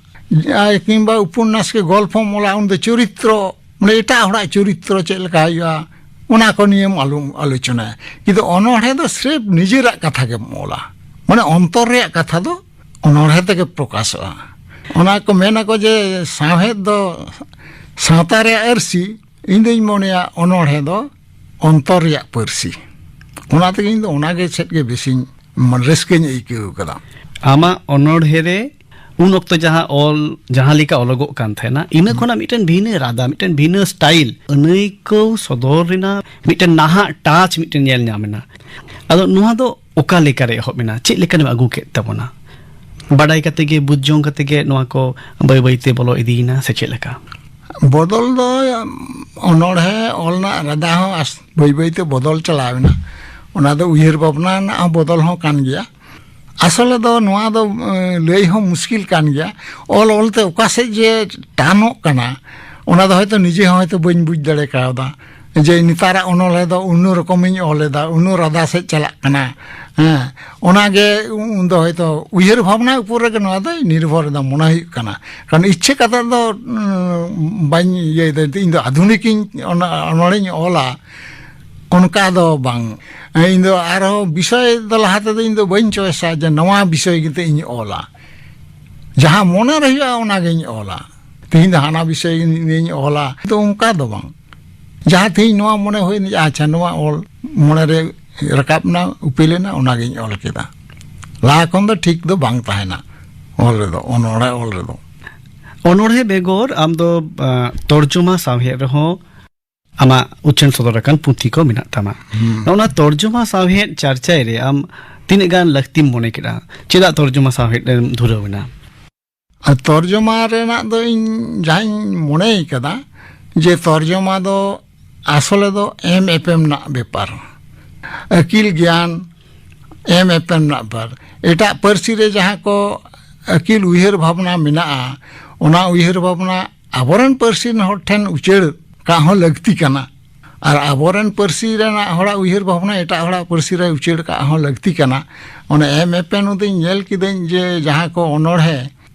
ᱟᱨ ᱠᱤᱝᱵᱟ ᱩᱯᱚᱱᱱᱟᱥ ᱠᱮ ᱜᱚᱞᱯᱷᱚᱢ ᱚᱞᱟ, ᱩᱱ ᱫᱚ ᱪᱚᱨᱤᱛᱨᱚ, ᱢᱟᱱᱮ ᱮᱴᱟᱜ ᱦᱚᱲᱟᱜ ᱪᱚᱨᱤᱛᱨᱚ ᱪᱮᱫ ᱞᱮᱠᱟ ᱦᱩᱭᱩᱜᱼᱟ, ᱚᱱᱟ ᱠᱚ ᱱᱤᱭᱮᱢ ᱟᱞᱚᱢ ᱟᱞᱳᱪᱚᱱᱟᱭᱟ᱾ ᱠᱤᱱᱛᱩ ᱚᱱᱚᱬᱦᱮ ᱫᱚ ᱥᱨᱮᱯ ᱱᱤᱡᱮᱨᱟᱜ ᱠᱟᱛᱷᱟ ᱜᱮᱢ ᱚᱞᱟ, ᱢᱟᱱᱮ ᱚᱱᱛᱚᱨ ᱨᱮᱭᱟᱜ ᱠᱟᱛᱷᱟ ᱫᱚ ᱚᱱᱚᱬᱦᱮ ᱛᱮᱜᱮ ᱯᱨᱚᱠᱟᱥᱚᱜᱼᱟ᱾ ᱚᱱᱟ ᱠᱚ ᱢᱮᱱᱟᱠᱚ ᱡᱮ ᱥᱟᱶᱦᱮᱫ ᱫᱚ ᱥᱟᱶᱛᱟ ᱨᱮᱭᱟᱜ ᱟᱹᱨᱥᱤ, ᱤᱧ ᱫᱩᱧ ᱢᱚᱱᱮᱭᱟ ᱚᱱᱚᱬᱦᱮ ᱫᱚ ᱚᱱᱛᱚᱨ ᱨᱮᱭᱟᱜ ᱯᱟᱹᱨᱥᱤ᱾ ᱚᱱᱟ ᱛᱮᱜᱮ ᱤᱧ ᱫᱚ ᱚᱱᱟᱜᱮ ᱥᱮᱫ ᱜᱮ ᱵᱮᱥᱤᱧ, ᱢᱟᱱᱮ, ᱨᱟᱹᱥᱠᱟᱹᱧ ᱟᱹᱭᱠᱟᱹᱣ ᱠᱟᱫᱟ᱾ ᱟᱢᱟᱜ ᱚᱱᱚᱬᱦᱮ ᱨᱮ ᱩᱱ ᱚᱠᱛᱚ ᱡᱟᱦᱟᱸ ᱚᱞ, ᱡᱟᱦᱟᱸ ᱞᱮᱠᱟ ᱚᱞᱚᱜᱚᱜ ᱠᱟᱱ ᱛᱟᱦᱮᱱᱟ, ᱤᱱᱟᱹ ᱠᱷᱚᱱᱟᱜ ᱢᱤᱫᱴᱮᱱ ᱵᱷᱤᱱᱟᱹ ᱨᱟᱫᱟ, ᱢᱤᱫᱴᱮᱱ ᱵᱷᱤᱱᱟᱹ ᱥᱴᱟᱭᱤᱞ, ᱟᱹᱱᱟᱹᱭᱠᱟᱹᱣ ᱥᱚᱫᱚᱨ ᱨᱮᱱᱟᱜ ᱢᱤᱫᱴᱮᱱ ᱱᱟᱦᱟᱜ ᱴᱟᱪ ᱢᱤᱫᱴᱮᱱ ᱧᱮᱞ ᱧᱟᱢ ᱮᱱᱟ᱾ ᱟᱫᱚ ᱱᱚᱣᱟ ᱫᱚ ᱚᱠᱟ ᱞᱮᱠᱟᱨᱮ ᱮᱦᱚᱵ ᱮᱱᱟ? ᱪᱮᱫ ᱞᱮᱠᱟᱱᱮᱢ ᱟᱹᱜᱩ ᱠᱮᱫ ᱛᱟᱵᱚᱱᱟ? ᱵᱟᱰᱟᱭ ᱠᱟᱛᱮ ᱜᱮ, ᱵᱩᱡᱽ ᱡᱚᱝ ᱠᱟᱛᱮ ᱜᱮ ᱱᱚᱣᱟ ᱠᱚ ᱵᱟᱹᱭ ᱵᱟᱹᱭ ᱛᱮ ᱵᱚᱞᱚ ᱤᱫᱤᱭᱮᱱᱟ ᱥᱮ ᱪᱮᱫ ᱞᱮᱠᱟ? ᱵᱚᱫᱚᱞ ᱫᱚ, ᱚᱱᱚᱬᱦᱮ ᱚᱞ ᱨᱮᱱᱟᱜ ᱨᱟᱫᱟ ᱦᱚᱸ ᱟᱥ-, ᱵᱟᱹᱭ ᱵᱟᱹᱭ ᱛᱮ ᱵᱚᱫᱚᱞ ᱪᱟᱞᱟᱣ ᱮᱱᱟ᱾ ᱚᱱᱟ ᱫᱚ ᱩᱭᱦᱟᱹᱨ ᱵᱷᱟᱵᱽᱱᱟ ᱨᱮᱱᱟᱜ ᱦᱚᱸ ᱵᱚᱫᱚᱞ ᱦᱚᱸ ᱠᱟᱱ ᱜᱮᱭᱟ᱾ ᱟᱥᱚᱞᱮ ᱫᱚ ᱱᱚᱣᱟ ᱫᱚ, ᱮ, ᱞᱟᱹᱭ ᱦᱚᱸ ᱢᱩᱥᱠᱤᱞ ᱠᱟᱱ ᱜᱮᱭᱟ᱾ ᱚᱞ ᱚᱞ ᱛᱮ ᱚᱠᱟ ᱥᱮᱫ ᱡᱮ ᱴᱟᱱᱚᱜ ᱠᱟᱱᱟ, ᱚᱱᱟ ᱫᱚ ᱦᱚᱭᱛᱳ ᱱᱤᱡᱮ ᱦᱚᱸ ᱦᱚᱭᱛᱳ ᱵᱟᱹᱧ ᱵᱩᱡᱽ ᱫᱟᱲᱮ ᱠᱟᱣᱫᱟ᱾ ᱡᱮ ᱱᱮᱛᱟᱨᱟᱜ ᱚᱱᱚᱬᱦᱮ ᱫᱚ ᱩᱱᱩ ᱨᱚᱠᱚᱢᱤᱧ ᱚᱞ ᱮᱫᱟ, ᱩᱱᱩ ᱨᱟᱫᱟ ᱥᱮᱫ ᱪᱟᱞᱟᱜ ᱠᱟᱱᱟ᱾ ᱦᱮᱸ, ᱚᱱᱟᱜᱮ ᱩᱱ ᱫᱚ ᱦᱚᱭᱛᱳ ᱩᱭᱦᱟᱹᱨ ᱵᱷᱟᱵᱽᱱᱟ ᱩᱯᱚᱨ ᱨᱮᱜᱮ ᱱᱚᱣᱟ ᱫᱚᱭ ᱱᱤᱨᱵᱷᱚᱨ ᱮᱫᱟ ᱢᱚᱱᱮ ᱦᱩᱭᱩᱜ ᱠᱟᱱᱟ᱾ ᱠᱟᱨᱚᱱ ᱤᱪᱪᱷᱟᱹ ᱠᱟᱛᱮ ᱫᱚ, ᱩᱸ, ᱵᱟᱹᱧ ᱤᱭᱟᱹᱭᱮᱫᱟ᱾ ᱤᱧ ᱫᱚ ᱟᱫᱷᱩᱱᱤᱠᱤᱧ ᱚᱱᱟ ᱚᱱᱚᱬᱦᱮᱧ ᱚᱞᱟ, ᱚᱱᱠᱟ ᱫᱚ ᱵᱟᱝ᱾ ᱤᱧ ᱫᱚ ᱟᱨᱦᱚᱸ ᱵᱤᱥᱚᱭ ᱫᱚ ᱞᱟᱦᱟ ᱛᱮᱫᱚ ᱤᱧ ᱫᱚ ᱵᱟᱹᱧ ᱪᱚᱭᱮᱥᱟ ᱡᱮ ᱱᱚᱣᱟ ᱵᱤᱥᱚᱭ ᱠᱟᱛᱮ ᱤᱧ ᱚᱞᱟ᱾ ᱡᱟᱦᱟᱸ ᱢᱚᱱᱮ ᱨᱮ ᱦᱩᱭᱩᱜᱼᱟ, ᱚᱱᱟᱜᱤᱧ ᱚᱞᱟ᱾ ᱛᱮᱦᱮᱧ ᱫᱚ ᱦᱟᱱᱟ ᱵᱤᱥᱚᱭ ᱱᱤᱭᱮᱧ ᱚᱞᱟ, ᱛᱚ ᱚᱱᱠᱟ ᱫᱚ ᱵᱟᱝ᱾ ᱡᱟᱦᱟᱸ ᱛᱮᱦᱮᱧ ᱱᱚᱣᱟ ᱢᱚᱱᱮ ᱦᱩᱭᱱᱟ, ᱟᱪᱪᱷᱟ, ᱱᱚᱣᱟ ᱚᱞ ᱢᱚᱱᱮ ᱨᱮ ᱨᱟᱠᱟᱵ ᱮᱱᱟ, ᱩᱯᱮᱞ ᱮᱱᱟ, ᱚᱱᱟᱜᱤᱧ ᱚᱞ ᱠᱮᱫᱟ᱾ ᱞᱟᱦᱟ ᱠᱷᱚᱱ ᱫᱚ ᱴᱷᱤᱠ ᱫᱚ ᱵᱟᱝ ᱛᱟᱦᱮᱱᱟ ᱚᱞ ᱨᱮᱫᱚ, ᱚᱱᱚᱬᱦᱮ ᱚᱞ ᱨᱮᱫᱚ᱾ ᱚᱱᱚᱬᱦᱮ ᱵᱮᱜᱚᱨ ᱟᱢ ᱫᱚ, ᱟ, ᱛᱚᱨᱡᱚᱢᱟ ᱥᱟᱶᱦᱮᱫ ᱨᱮᱦᱚᱸ ᱟᱢᱟᱜ ᱩᱪᱷᱟᱹᱱ ᱥᱚᱫᱚᱨ ᱟᱠᱟᱱ ᱯᱩᱛᱷᱤ ᱠᱚ ᱢᱮᱱᱟᱜ ᱛᱟᱢᱟ᱾ ᱦᱩᱸ᱾ ᱱᱚᱜᱼᱚ ᱱᱟ ᱛᱚᱨᱡᱚᱢᱟ ᱥᱟᱶᱦᱮᱫ ᱪᱟᱨᱪᱟᱭ ᱨᱮ ᱟᱢ ᱛᱤᱱᱟᱹᱜ ᱜᱟᱱ ᱞᱟᱹᱠᱛᱤᱢ ᱢᱚᱱᱮ ᱠᱮᱫᱟ? ᱪᱮᱫᱟᱜ ᱛᱚᱨᱡᱚᱢᱟ ᱥᱟᱶᱦᱮᱫ ᱨᱮᱢ ᱫᱷᱩᱨᱟᱹᱣ ᱮᱱᱟ? ᱟᱨ ᱛᱚᱨᱡᱚᱢᱟ ᱨᱮᱱᱟᱜ ᱫᱚ ᱤᱧ ᱡᱟᱦᱟᱸᱧ ᱢᱚᱱᱮᱭ ᱠᱟᱫᱟ, ᱡᱮ ᱛᱚᱨᱡᱚᱢᱟ ᱫᱚ ᱟᱥᱚᱞᱮ ᱫᱚ ᱮᱢ ᱮᱯᱮᱢ ᱨᱮᱱᱟᱜ ᱵᱮᱯᱟᱨ, ᱟᱹᱠᱤᱞ ᱜᱮᱭᱟᱱ ᱮᱢ ᱮᱯᱮᱢ ᱨᱮᱱᱟᱜ ᱵᱮᱯᱟᱨ᱾ ᱮᱴᱟᱜ ᱯᱟᱹᱨᱥᱤ ᱨᱮ ᱡᱟᱦᱟᱸ ᱠᱚ ᱟᱹᱠᱤᱞ ᱩᱭᱦᱟᱹᱨ ᱵᱷᱟᱵᱽᱱᱟ ᱢᱮᱱᱟᱜᱼᱟ, ᱚᱱᱟ ᱩᱭᱦᱟᱹᱨ ᱵᱷᱟᱵᱽᱱᱟ ᱟᱵᱚᱨᱮᱱ ᱯᱟᱹᱨᱥᱤ ᱨᱮᱱ ᱦᱚᱲ ᱴᱷᱮᱱ ᱩᱪᱟᱹᱲ ᱠᱟᱜ ᱦᱚᱸ ᱞᱟᱹᱠᱛᱤ ᱠᱟᱱᱟ᱾ ᱟᱨ ᱟᱵᱚᱨᱮᱱ ᱯᱟᱹᱨᱥᱤ ᱨᱮᱱᱟᱜ ᱦᱚᱲᱟᱜ ᱩᱭᱦᱟᱹᱨ ᱵᱷᱟᱵᱽᱱᱟ ᱮᱴᱟᱜ ᱦᱚᱲᱟᱜ ᱯᱟᱹᱨᱥᱤ ᱨᱮ ᱩᱪᱟᱹᱲ ᱠᱟᱜ ᱦᱚᱸ ᱞᱟᱹᱠᱛᱤ ᱠᱟᱱᱟ᱾ ᱚᱱᱮ ᱮᱢ ᱮᱯᱮᱱ ᱩᱫᱤᱧ ᱧᱮᱞ ᱠᱤᱫᱟᱹᱧ ᱡᱮ ᱡᱟᱦᱟᱸ ᱠᱚ ᱚᱱᱚᱬᱦᱮ,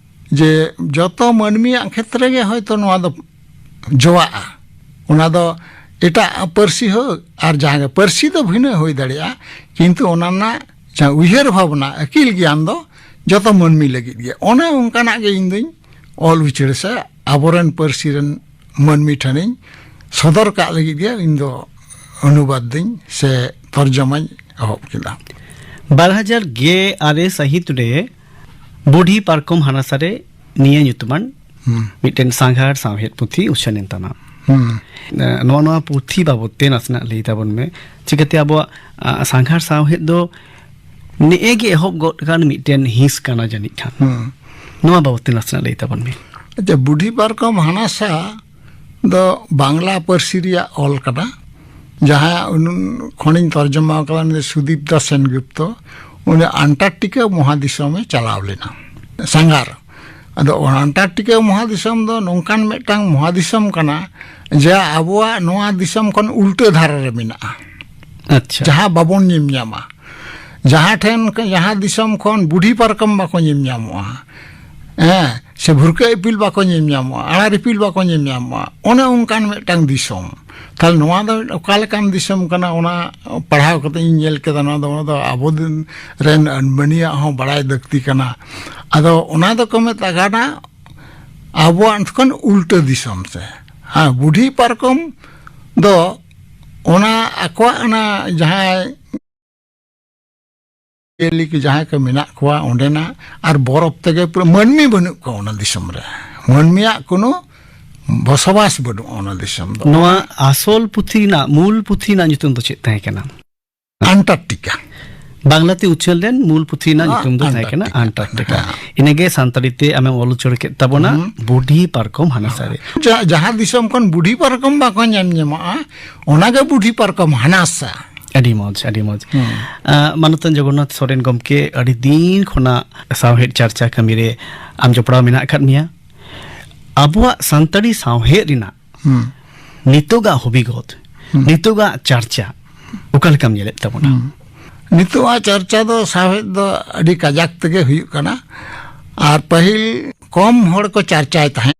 ᱡᱮ ᱡᱚᱛᱚ ᱢᱟᱹᱱᱢᱤᱭᱟᱜ ᱠᱷᱮᱛᱨᱮ ᱜᱮ ᱦᱚᱭᱛᱳ ᱱᱚᱣᱟ ᱫᱚ ᱡᱚᱣᱟᱜᱼᱟ, ᱚᱱᱟ ᱫᱚ ᱮᱴᱟᱜ ᱯᱟᱹᱨᱥᱤ ᱦᱳᱠ ᱟᱨ ᱡᱟᱦᱟᱸ ᱜᱮ, ᱯᱟᱹᱨᱥᱤ ᱫᱚ ᱵᱷᱤᱱᱟᱹ ᱦᱩᱭ ᱫᱟᱲᱮᱭᱟᱜᱼᱟ, ᱠᱤᱱᱛᱩ ᱚᱱᱟ ᱨᱮᱱᱟᱜ ᱡᱟᱦᱟᱸ ᱩᱭᱦᱟᱹᱨ ᱵᱷᱟᱵᱽᱱᱟ, ᱟᱹᱠᱤᱞ ᱜᱮᱭᱟᱱ ᱫᱚ ᱡᱚᱛᱚ ᱢᱟᱹᱱᱢᱤ ᱞᱟᱹᱜᱤᱫ ᱜᱮ᱾ ᱚᱱᱮ ᱚᱱᱠᱟᱱᱟᱜ ᱜᱮ ᱤᱧ ᱫᱩᱧ ᱚᱞ ᱩᱪᱟᱹᱲ ᱥᱮ ᱟᱵᱚᱨᱮᱱ ᱯᱟᱹᱨᱥᱤ ᱨᱮᱱ ᱢᱟᱹᱱᱢᱤ ᱴᱷᱮᱱᱤᱧ ᱥᱚᱫᱚᱨ ᱠᱟᱜ ᱞᱟᱹᱜᱤᱫ ᱜᱮ ᱤᱧ ᱫᱚ ᱚᱱᱩᱵᱟᱫ ᱫᱟᱹᱧ ᱥᱮ ᱛᱚᱨᱡᱚᱢᱟᱧ ᱮᱦᱚᱵ ᱠᱮᱫᱟ᱾ ᱵᱟᱨ ᱦᱟᱡᱟᱨ ᱜᱮᱞ ᱟᱨᱮ ᱥᱟᱹᱦᱤᱛ ᱨᱮ ᱵᱩᱰᱷᱤ ᱯᱟᱨᱠᱚᱢ ᱦᱟᱱᱟᱥᱟᱨᱮ ᱱᱤᱭᱟᱹ ᱧᱩᱛᱩᱢᱟᱱ ᱦᱩᱸ᱾ ᱢᱤᱫᱴᱮᱱ ᱥᱟᱸᱜᱷᱟᱨ ᱥᱟᱶᱦᱮᱫ ᱯᱩᱛᱷᱤ ᱩᱪᱷᱟᱹᱱ ᱮᱱ ᱛᱟᱢᱟ᱾ ᱦᱩᱸ᱾ ᱮ, ᱱᱚᱣᱟ, ᱱᱚᱣᱟ ᱯᱩᱛᱷᱤ ᱵᱟᱵᱚᱫ ᱛᱮ ᱱᱟᱥᱮᱱᱟᱜ ᱞᱟᱹᱭ ᱛᱟᱵᱚᱱ ᱢᱮ᱾ ᱪᱤᱠᱟᱹᱛᱮ ᱟᱵᱚᱣᱟᱜ, ᱟ, ᱥᱟᱸᱜᱷᱟᱨ ᱥᱟᱶᱦᱮᱫ ᱫᱚ ᱱᱮᱜᱼᱮ ᱜᱮ ᱮᱦᱚᱵ ᱜᱚᱫ ᱟᱠᱟᱱ ᱢᱤᱫᱴᱮᱱ ᱦᱤᱸᱥ ᱠᱟᱱᱟ ᱡᱟᱹᱱᱤᱡ ᱠᱷᱟᱱ᱾ ᱦᱩᱸ᱾ ᱱᱚᱣᱟ ᱵᱟᱵᱚᱫ ᱛᱮ ᱱᱟᱥᱮᱱᱟᱜ ᱞᱟᱹᱭ ᱛᱟᱵᱚᱱ ᱢᱮ᱾ ᱟᱪᱪᱷᱟ, ᱵᱩᱰᱷᱤ ᱯᱟᱨᱠᱚᱢ ᱦᱟᱱᱟᱥᱟ ᱫᱚ ᱵᱟᱝᱞᱟ ᱯᱟᱹᱨᱥᱤ ᱨᱮᱭᱟᱜ ᱚᱞ ᱠᱟᱱᱟ᱾ ᱡᱟᱦᱟᱸᱭᱟᱜ ᱩᱱ ᱠᱷᱚᱱᱤᱧ ᱛᱚᱨᱡᱚᱢᱟ ᱟᱠᱟᱫᱟ, ᱩᱱᱤ ᱫᱚ ᱥᱩᱫᱤᱯ ᱫᱟᱥ ᱥᱮᱱᱜᱩᱯᱛᱚ᱾ ᱩᱱᱤ ᱟᱱᱴᱟᱨᱠᱴᱤᱠᱟ ᱢᱚᱦᱟᱫᱤᱥᱚᱢᱮ ᱪᱟᱞᱟᱣ ᱞᱮᱱᱟ, ᱥᱟᱸᱜᱷᱟᱨ᱾ ᱟᱫᱚ ᱚᱱᱟ ᱟᱱᱴᱟᱨᱠᱴᱤᱠᱟ ᱢᱚᱦᱟᱫᱤᱥᱚᱢ ᱫᱚ ᱱᱚᱝᱠᱟᱱ ᱢᱤᱫᱴᱟᱝ ᱢᱚᱦᱟᱫᱤᱥᱚᱢ ᱠᱟᱱᱟ, ᱡᱟᱦᱟᱸ ᱟᱵᱚᱣᱟᱜ ᱱᱚᱣᱟ ᱫᱤᱥᱚᱢ ᱠᱷᱚᱱ ᱩᱞᱴᱟᱹ ᱫᱷᱟᱨᱮ ᱨᱮ ᱢᱮᱱᱟᱜᱼᱟ, ᱟᱪᱪᱷᱟ᱾ ᱡᱟᱦᱟᱸ ᱵᱟᱵᱚᱱ ᱧᱮᱞ ᱧᱟᱢᱟ᱾ ᱡᱟᱦᱟᱸ ᱴᱷᱮᱱ, ᱡᱟᱦᱟᱸ ᱫᱤᱥᱚᱢ ᱠᱷᱚᱱ ᱵᱩᱰᱷᱤ ᱯᱟᱨᱠᱚᱢ ᱵᱟᱠᱚ ᱧᱮᱞ ᱧᱟᱢᱚᱜᱼᱟ, ᱦᱮᱸ, ᱥᱮ ᱵᱷᱩᱨᱠᱟᱹ ᱤᱯᱤᱞ ᱵᱟᱠᱚ ᱧᱮᱞ ᱧᱟᱢᱚᱜᱼᱟ, ᱟᱲᱟᱨ ᱤᱯᱤᱞ ᱵᱟᱠᱚ ᱧᱮᱞ ᱧᱟᱢᱚᱜᱼᱟ, ᱚᱱᱮ ᱚᱱᱠᱟᱱ ᱢᱤᱫᱴᱟᱝ ᱫᱤᱥᱚᱢ᱾ ᱛᱟᱦᱞᱮ ᱱᱚᱣᱟ ᱫᱚ ᱚᱠᱟ ᱞᱮᱠᱟᱱ ᱫᱤᱥᱚᱢ ᱠᱟᱱᱟ, ᱚᱱᱟ ᱯᱟᱲᱦᱟᱣ ᱠᱟᱛᱮ ᱤᱧ ᱧᱮᱞ ᱠᱮᱫᱟ, ᱱᱚᱣᱟ ᱫᱚ, ᱚᱱᱟ ᱫᱚ ᱟᱵᱚ ᱫᱤᱱ ᱨᱮᱱ ᱢᱟᱹᱱᱤᱭᱟᱜ ᱦᱚᱸ ᱵᱟᱲᱟᱭ ᱞᱟᱹᱠᱛᱤ ᱠᱟᱱᱟ᱾ ᱟᱫᱚ ᱚᱱᱟ ᱫᱚᱠᱚ ᱢᱮᱛᱟᱜ ᱠᱟᱱᱟ ᱟᱵᱚᱣᱟᱜ ᱠᱷᱚᱱ ᱩᱞᱴᱟᱹ ᱫᱤᱥᱚᱢ ᱥᱮ᱾ ᱦᱮᱸ, ᱵᱩᱰᱷᱤ ᱯᱟᱨᱠᱚᱢ ᱫᱚ ᱚᱱᱟ ᱟᱠᱚᱣᱟᱜ ᱚᱱᱟ ᱡᱟᱦᱟᱸᱭ ᱡᱤᱭᱟᱹᱞᱤ ᱠᱚ ᱡᱟᱦᱟᱸᱭ ᱠᱚ ᱢᱮᱱᱟᱜ ᱠᱚᱣᱟ ᱚᱸᱰᱮᱱᱟᱜ, ᱟᱨ ᱵᱚᱨᱚᱯ ᱛᱮᱜᱮ ᱯᱩᱨᱟᱹ ᱢᱟᱹᱱᱢᱤ ᱵᱟᱹᱱᱩᱜ ᱠᱚᱣᱟ ᱚᱱᱟ ᱫᱤᱥᱚᱢ ᱨᱮ᱾ ᱢᱟᱹᱱᱢᱤᱭᱟᱜ ᱠᱳᱱᱳ ᱵᱚᱥᱚᱵᱟᱥ ᱵᱟᱹᱱᱩᱜᱼᱟ ᱚᱱᱟ ᱫᱤᱥᱚᱢ ᱫᱚ᱾ ᱱᱚᱣᱟ ᱟᱥᱚᱞ ᱯᱩᱛᱷᱤ ᱨᱮᱱᱟᱜ, ᱢᱩᱞ ᱯᱩᱛᱷᱤ ᱨᱮᱱᱟᱜ ᱧᱩᱛᱩᱢ ᱫᱚ ᱪᱮᱫ ᱛᱟᱦᱮᱸ ᱠᱟᱱᱟ? ᱟᱱᱴᱟᱨᱠᱴᱤᱠᱟ᱾ ᱵᱟᱝᱞᱟᱛᱮ ᱩᱪᱷᱟᱹᱱ ᱞᱮᱱ ᱢᱩᱞ ᱯᱩᱛᱷᱤ ᱨᱮᱱᱟᱜ ᱱᱚᱣᱟ ᱧᱩᱛᱩᱢ ᱫᱚ ᱛᱟᱦᱮᱸ ᱠᱟᱱᱟ ᱟᱱᱴᱟᱨᱠᱴᱤᱠᱟ᱾ ᱟᱱᱴᱟᱨᱠᱴᱤᱠᱟ᱾ ᱦᱮᱸ᱾ ᱤᱱᱟᱹᱜᱮ ᱥᱟᱱᱛᱟᱲᱤ ᱛᱮ ᱟᱢᱮᱢ ᱚᱞ ᱩᱪᱟᱹᱲ ᱠᱮᱫ ᱛᱟᱵᱚᱱᱟ, ᱦᱩᱸ᱾ ᱵᱩᱰᱷᱤ ᱯᱟᱨᱠᱚᱢ ᱦᱟᱱᱟᱥᱟᱨᱮ᱾ ᱡᱟ-, ᱡᱟᱦᱟᱸ ᱫᱤᱥᱚᱢ ᱠᱷᱚᱱ ᱵᱩᱰᱷᱤ ᱯᱟᱨᱠᱚᱢ ᱵᱟᱠᱚ ᱧᱮᱞ ᱧᱟᱢᱚᱜᱼᱟ, ᱚᱱᱟᱜᱮ ᱵᱩᱰᱷᱤ ᱯᱟᱨᱠᱚᱢ ᱦᱟᱱᱟᱥᱟ᱾ ᱟᱹᱰᱤ ᱢᱚᱡᱽ, ᱟᱹᱰᱤ ᱢᱚᱡᱽ᱾ ᱦᱩᱸ᱾ ᱟ, ᱢᱟᱱᱚᱛᱟᱱ ᱡᱚᱜᱚᱱᱱᱟᱛᱷ ᱥᱚᱨᱮᱱ ᱜᱚᱢᱠᱮ, ᱟᱹᱰᱤ ᱫᱤᱱ ᱠᱷᱚᱱᱟᱜ ᱥᱟᱶᱦᱮᱫ ᱪᱟᱨᱪᱟ ᱠᱟᱹᱢᱤ ᱨᱮ ᱟᱢ ᱡᱚᱯᱲᱟᱣ ᱢᱮᱱᱟᱜ ᱟᱠᱟᱫ ᱢᱮᱭᱟ᱾ ᱟᱵᱚᱣᱟᱜ ᱥᱟᱱᱛᱟᱲᱤ ᱥᱟᱶᱦᱮᱫ ᱨᱮᱱᱟᱜ ᱦᱩᱸ᱾ ᱱᱤᱛᱚᱜᱟᱜ ᱦᱚᱵᱤᱜᱚᱛ, ᱱᱤᱛᱚᱜᱟᱜ ᱪᱟᱨᱪᱟ ᱚᱠᱟ ᱞᱮᱠᱟᱢ ᱧᱮᱞᱮᱫ ᱛᱟᱵᱚᱱᱟ? ᱱᱤᱛᱚᱜᱟᱜ ᱪᱟᱨᱪᱟ ᱫᱚ ᱥᱟᱶᱦᱮᱫ ᱫᱚ ᱟᱹᱰᱤ ᱠᱟᱡᱟᱠ ᱛᱮᱜᱮ ᱦᱩᱭᱩᱜ ᱠᱟᱱᱟ, ᱟᱨ ᱯᱟᱹᱦᱤᱞ ᱠᱚᱢ ᱦᱚᱲ ᱠᱚ ᱪᱟᱨᱪᱟᱭ ᱛᱟᱦᱮᱸᱫ᱾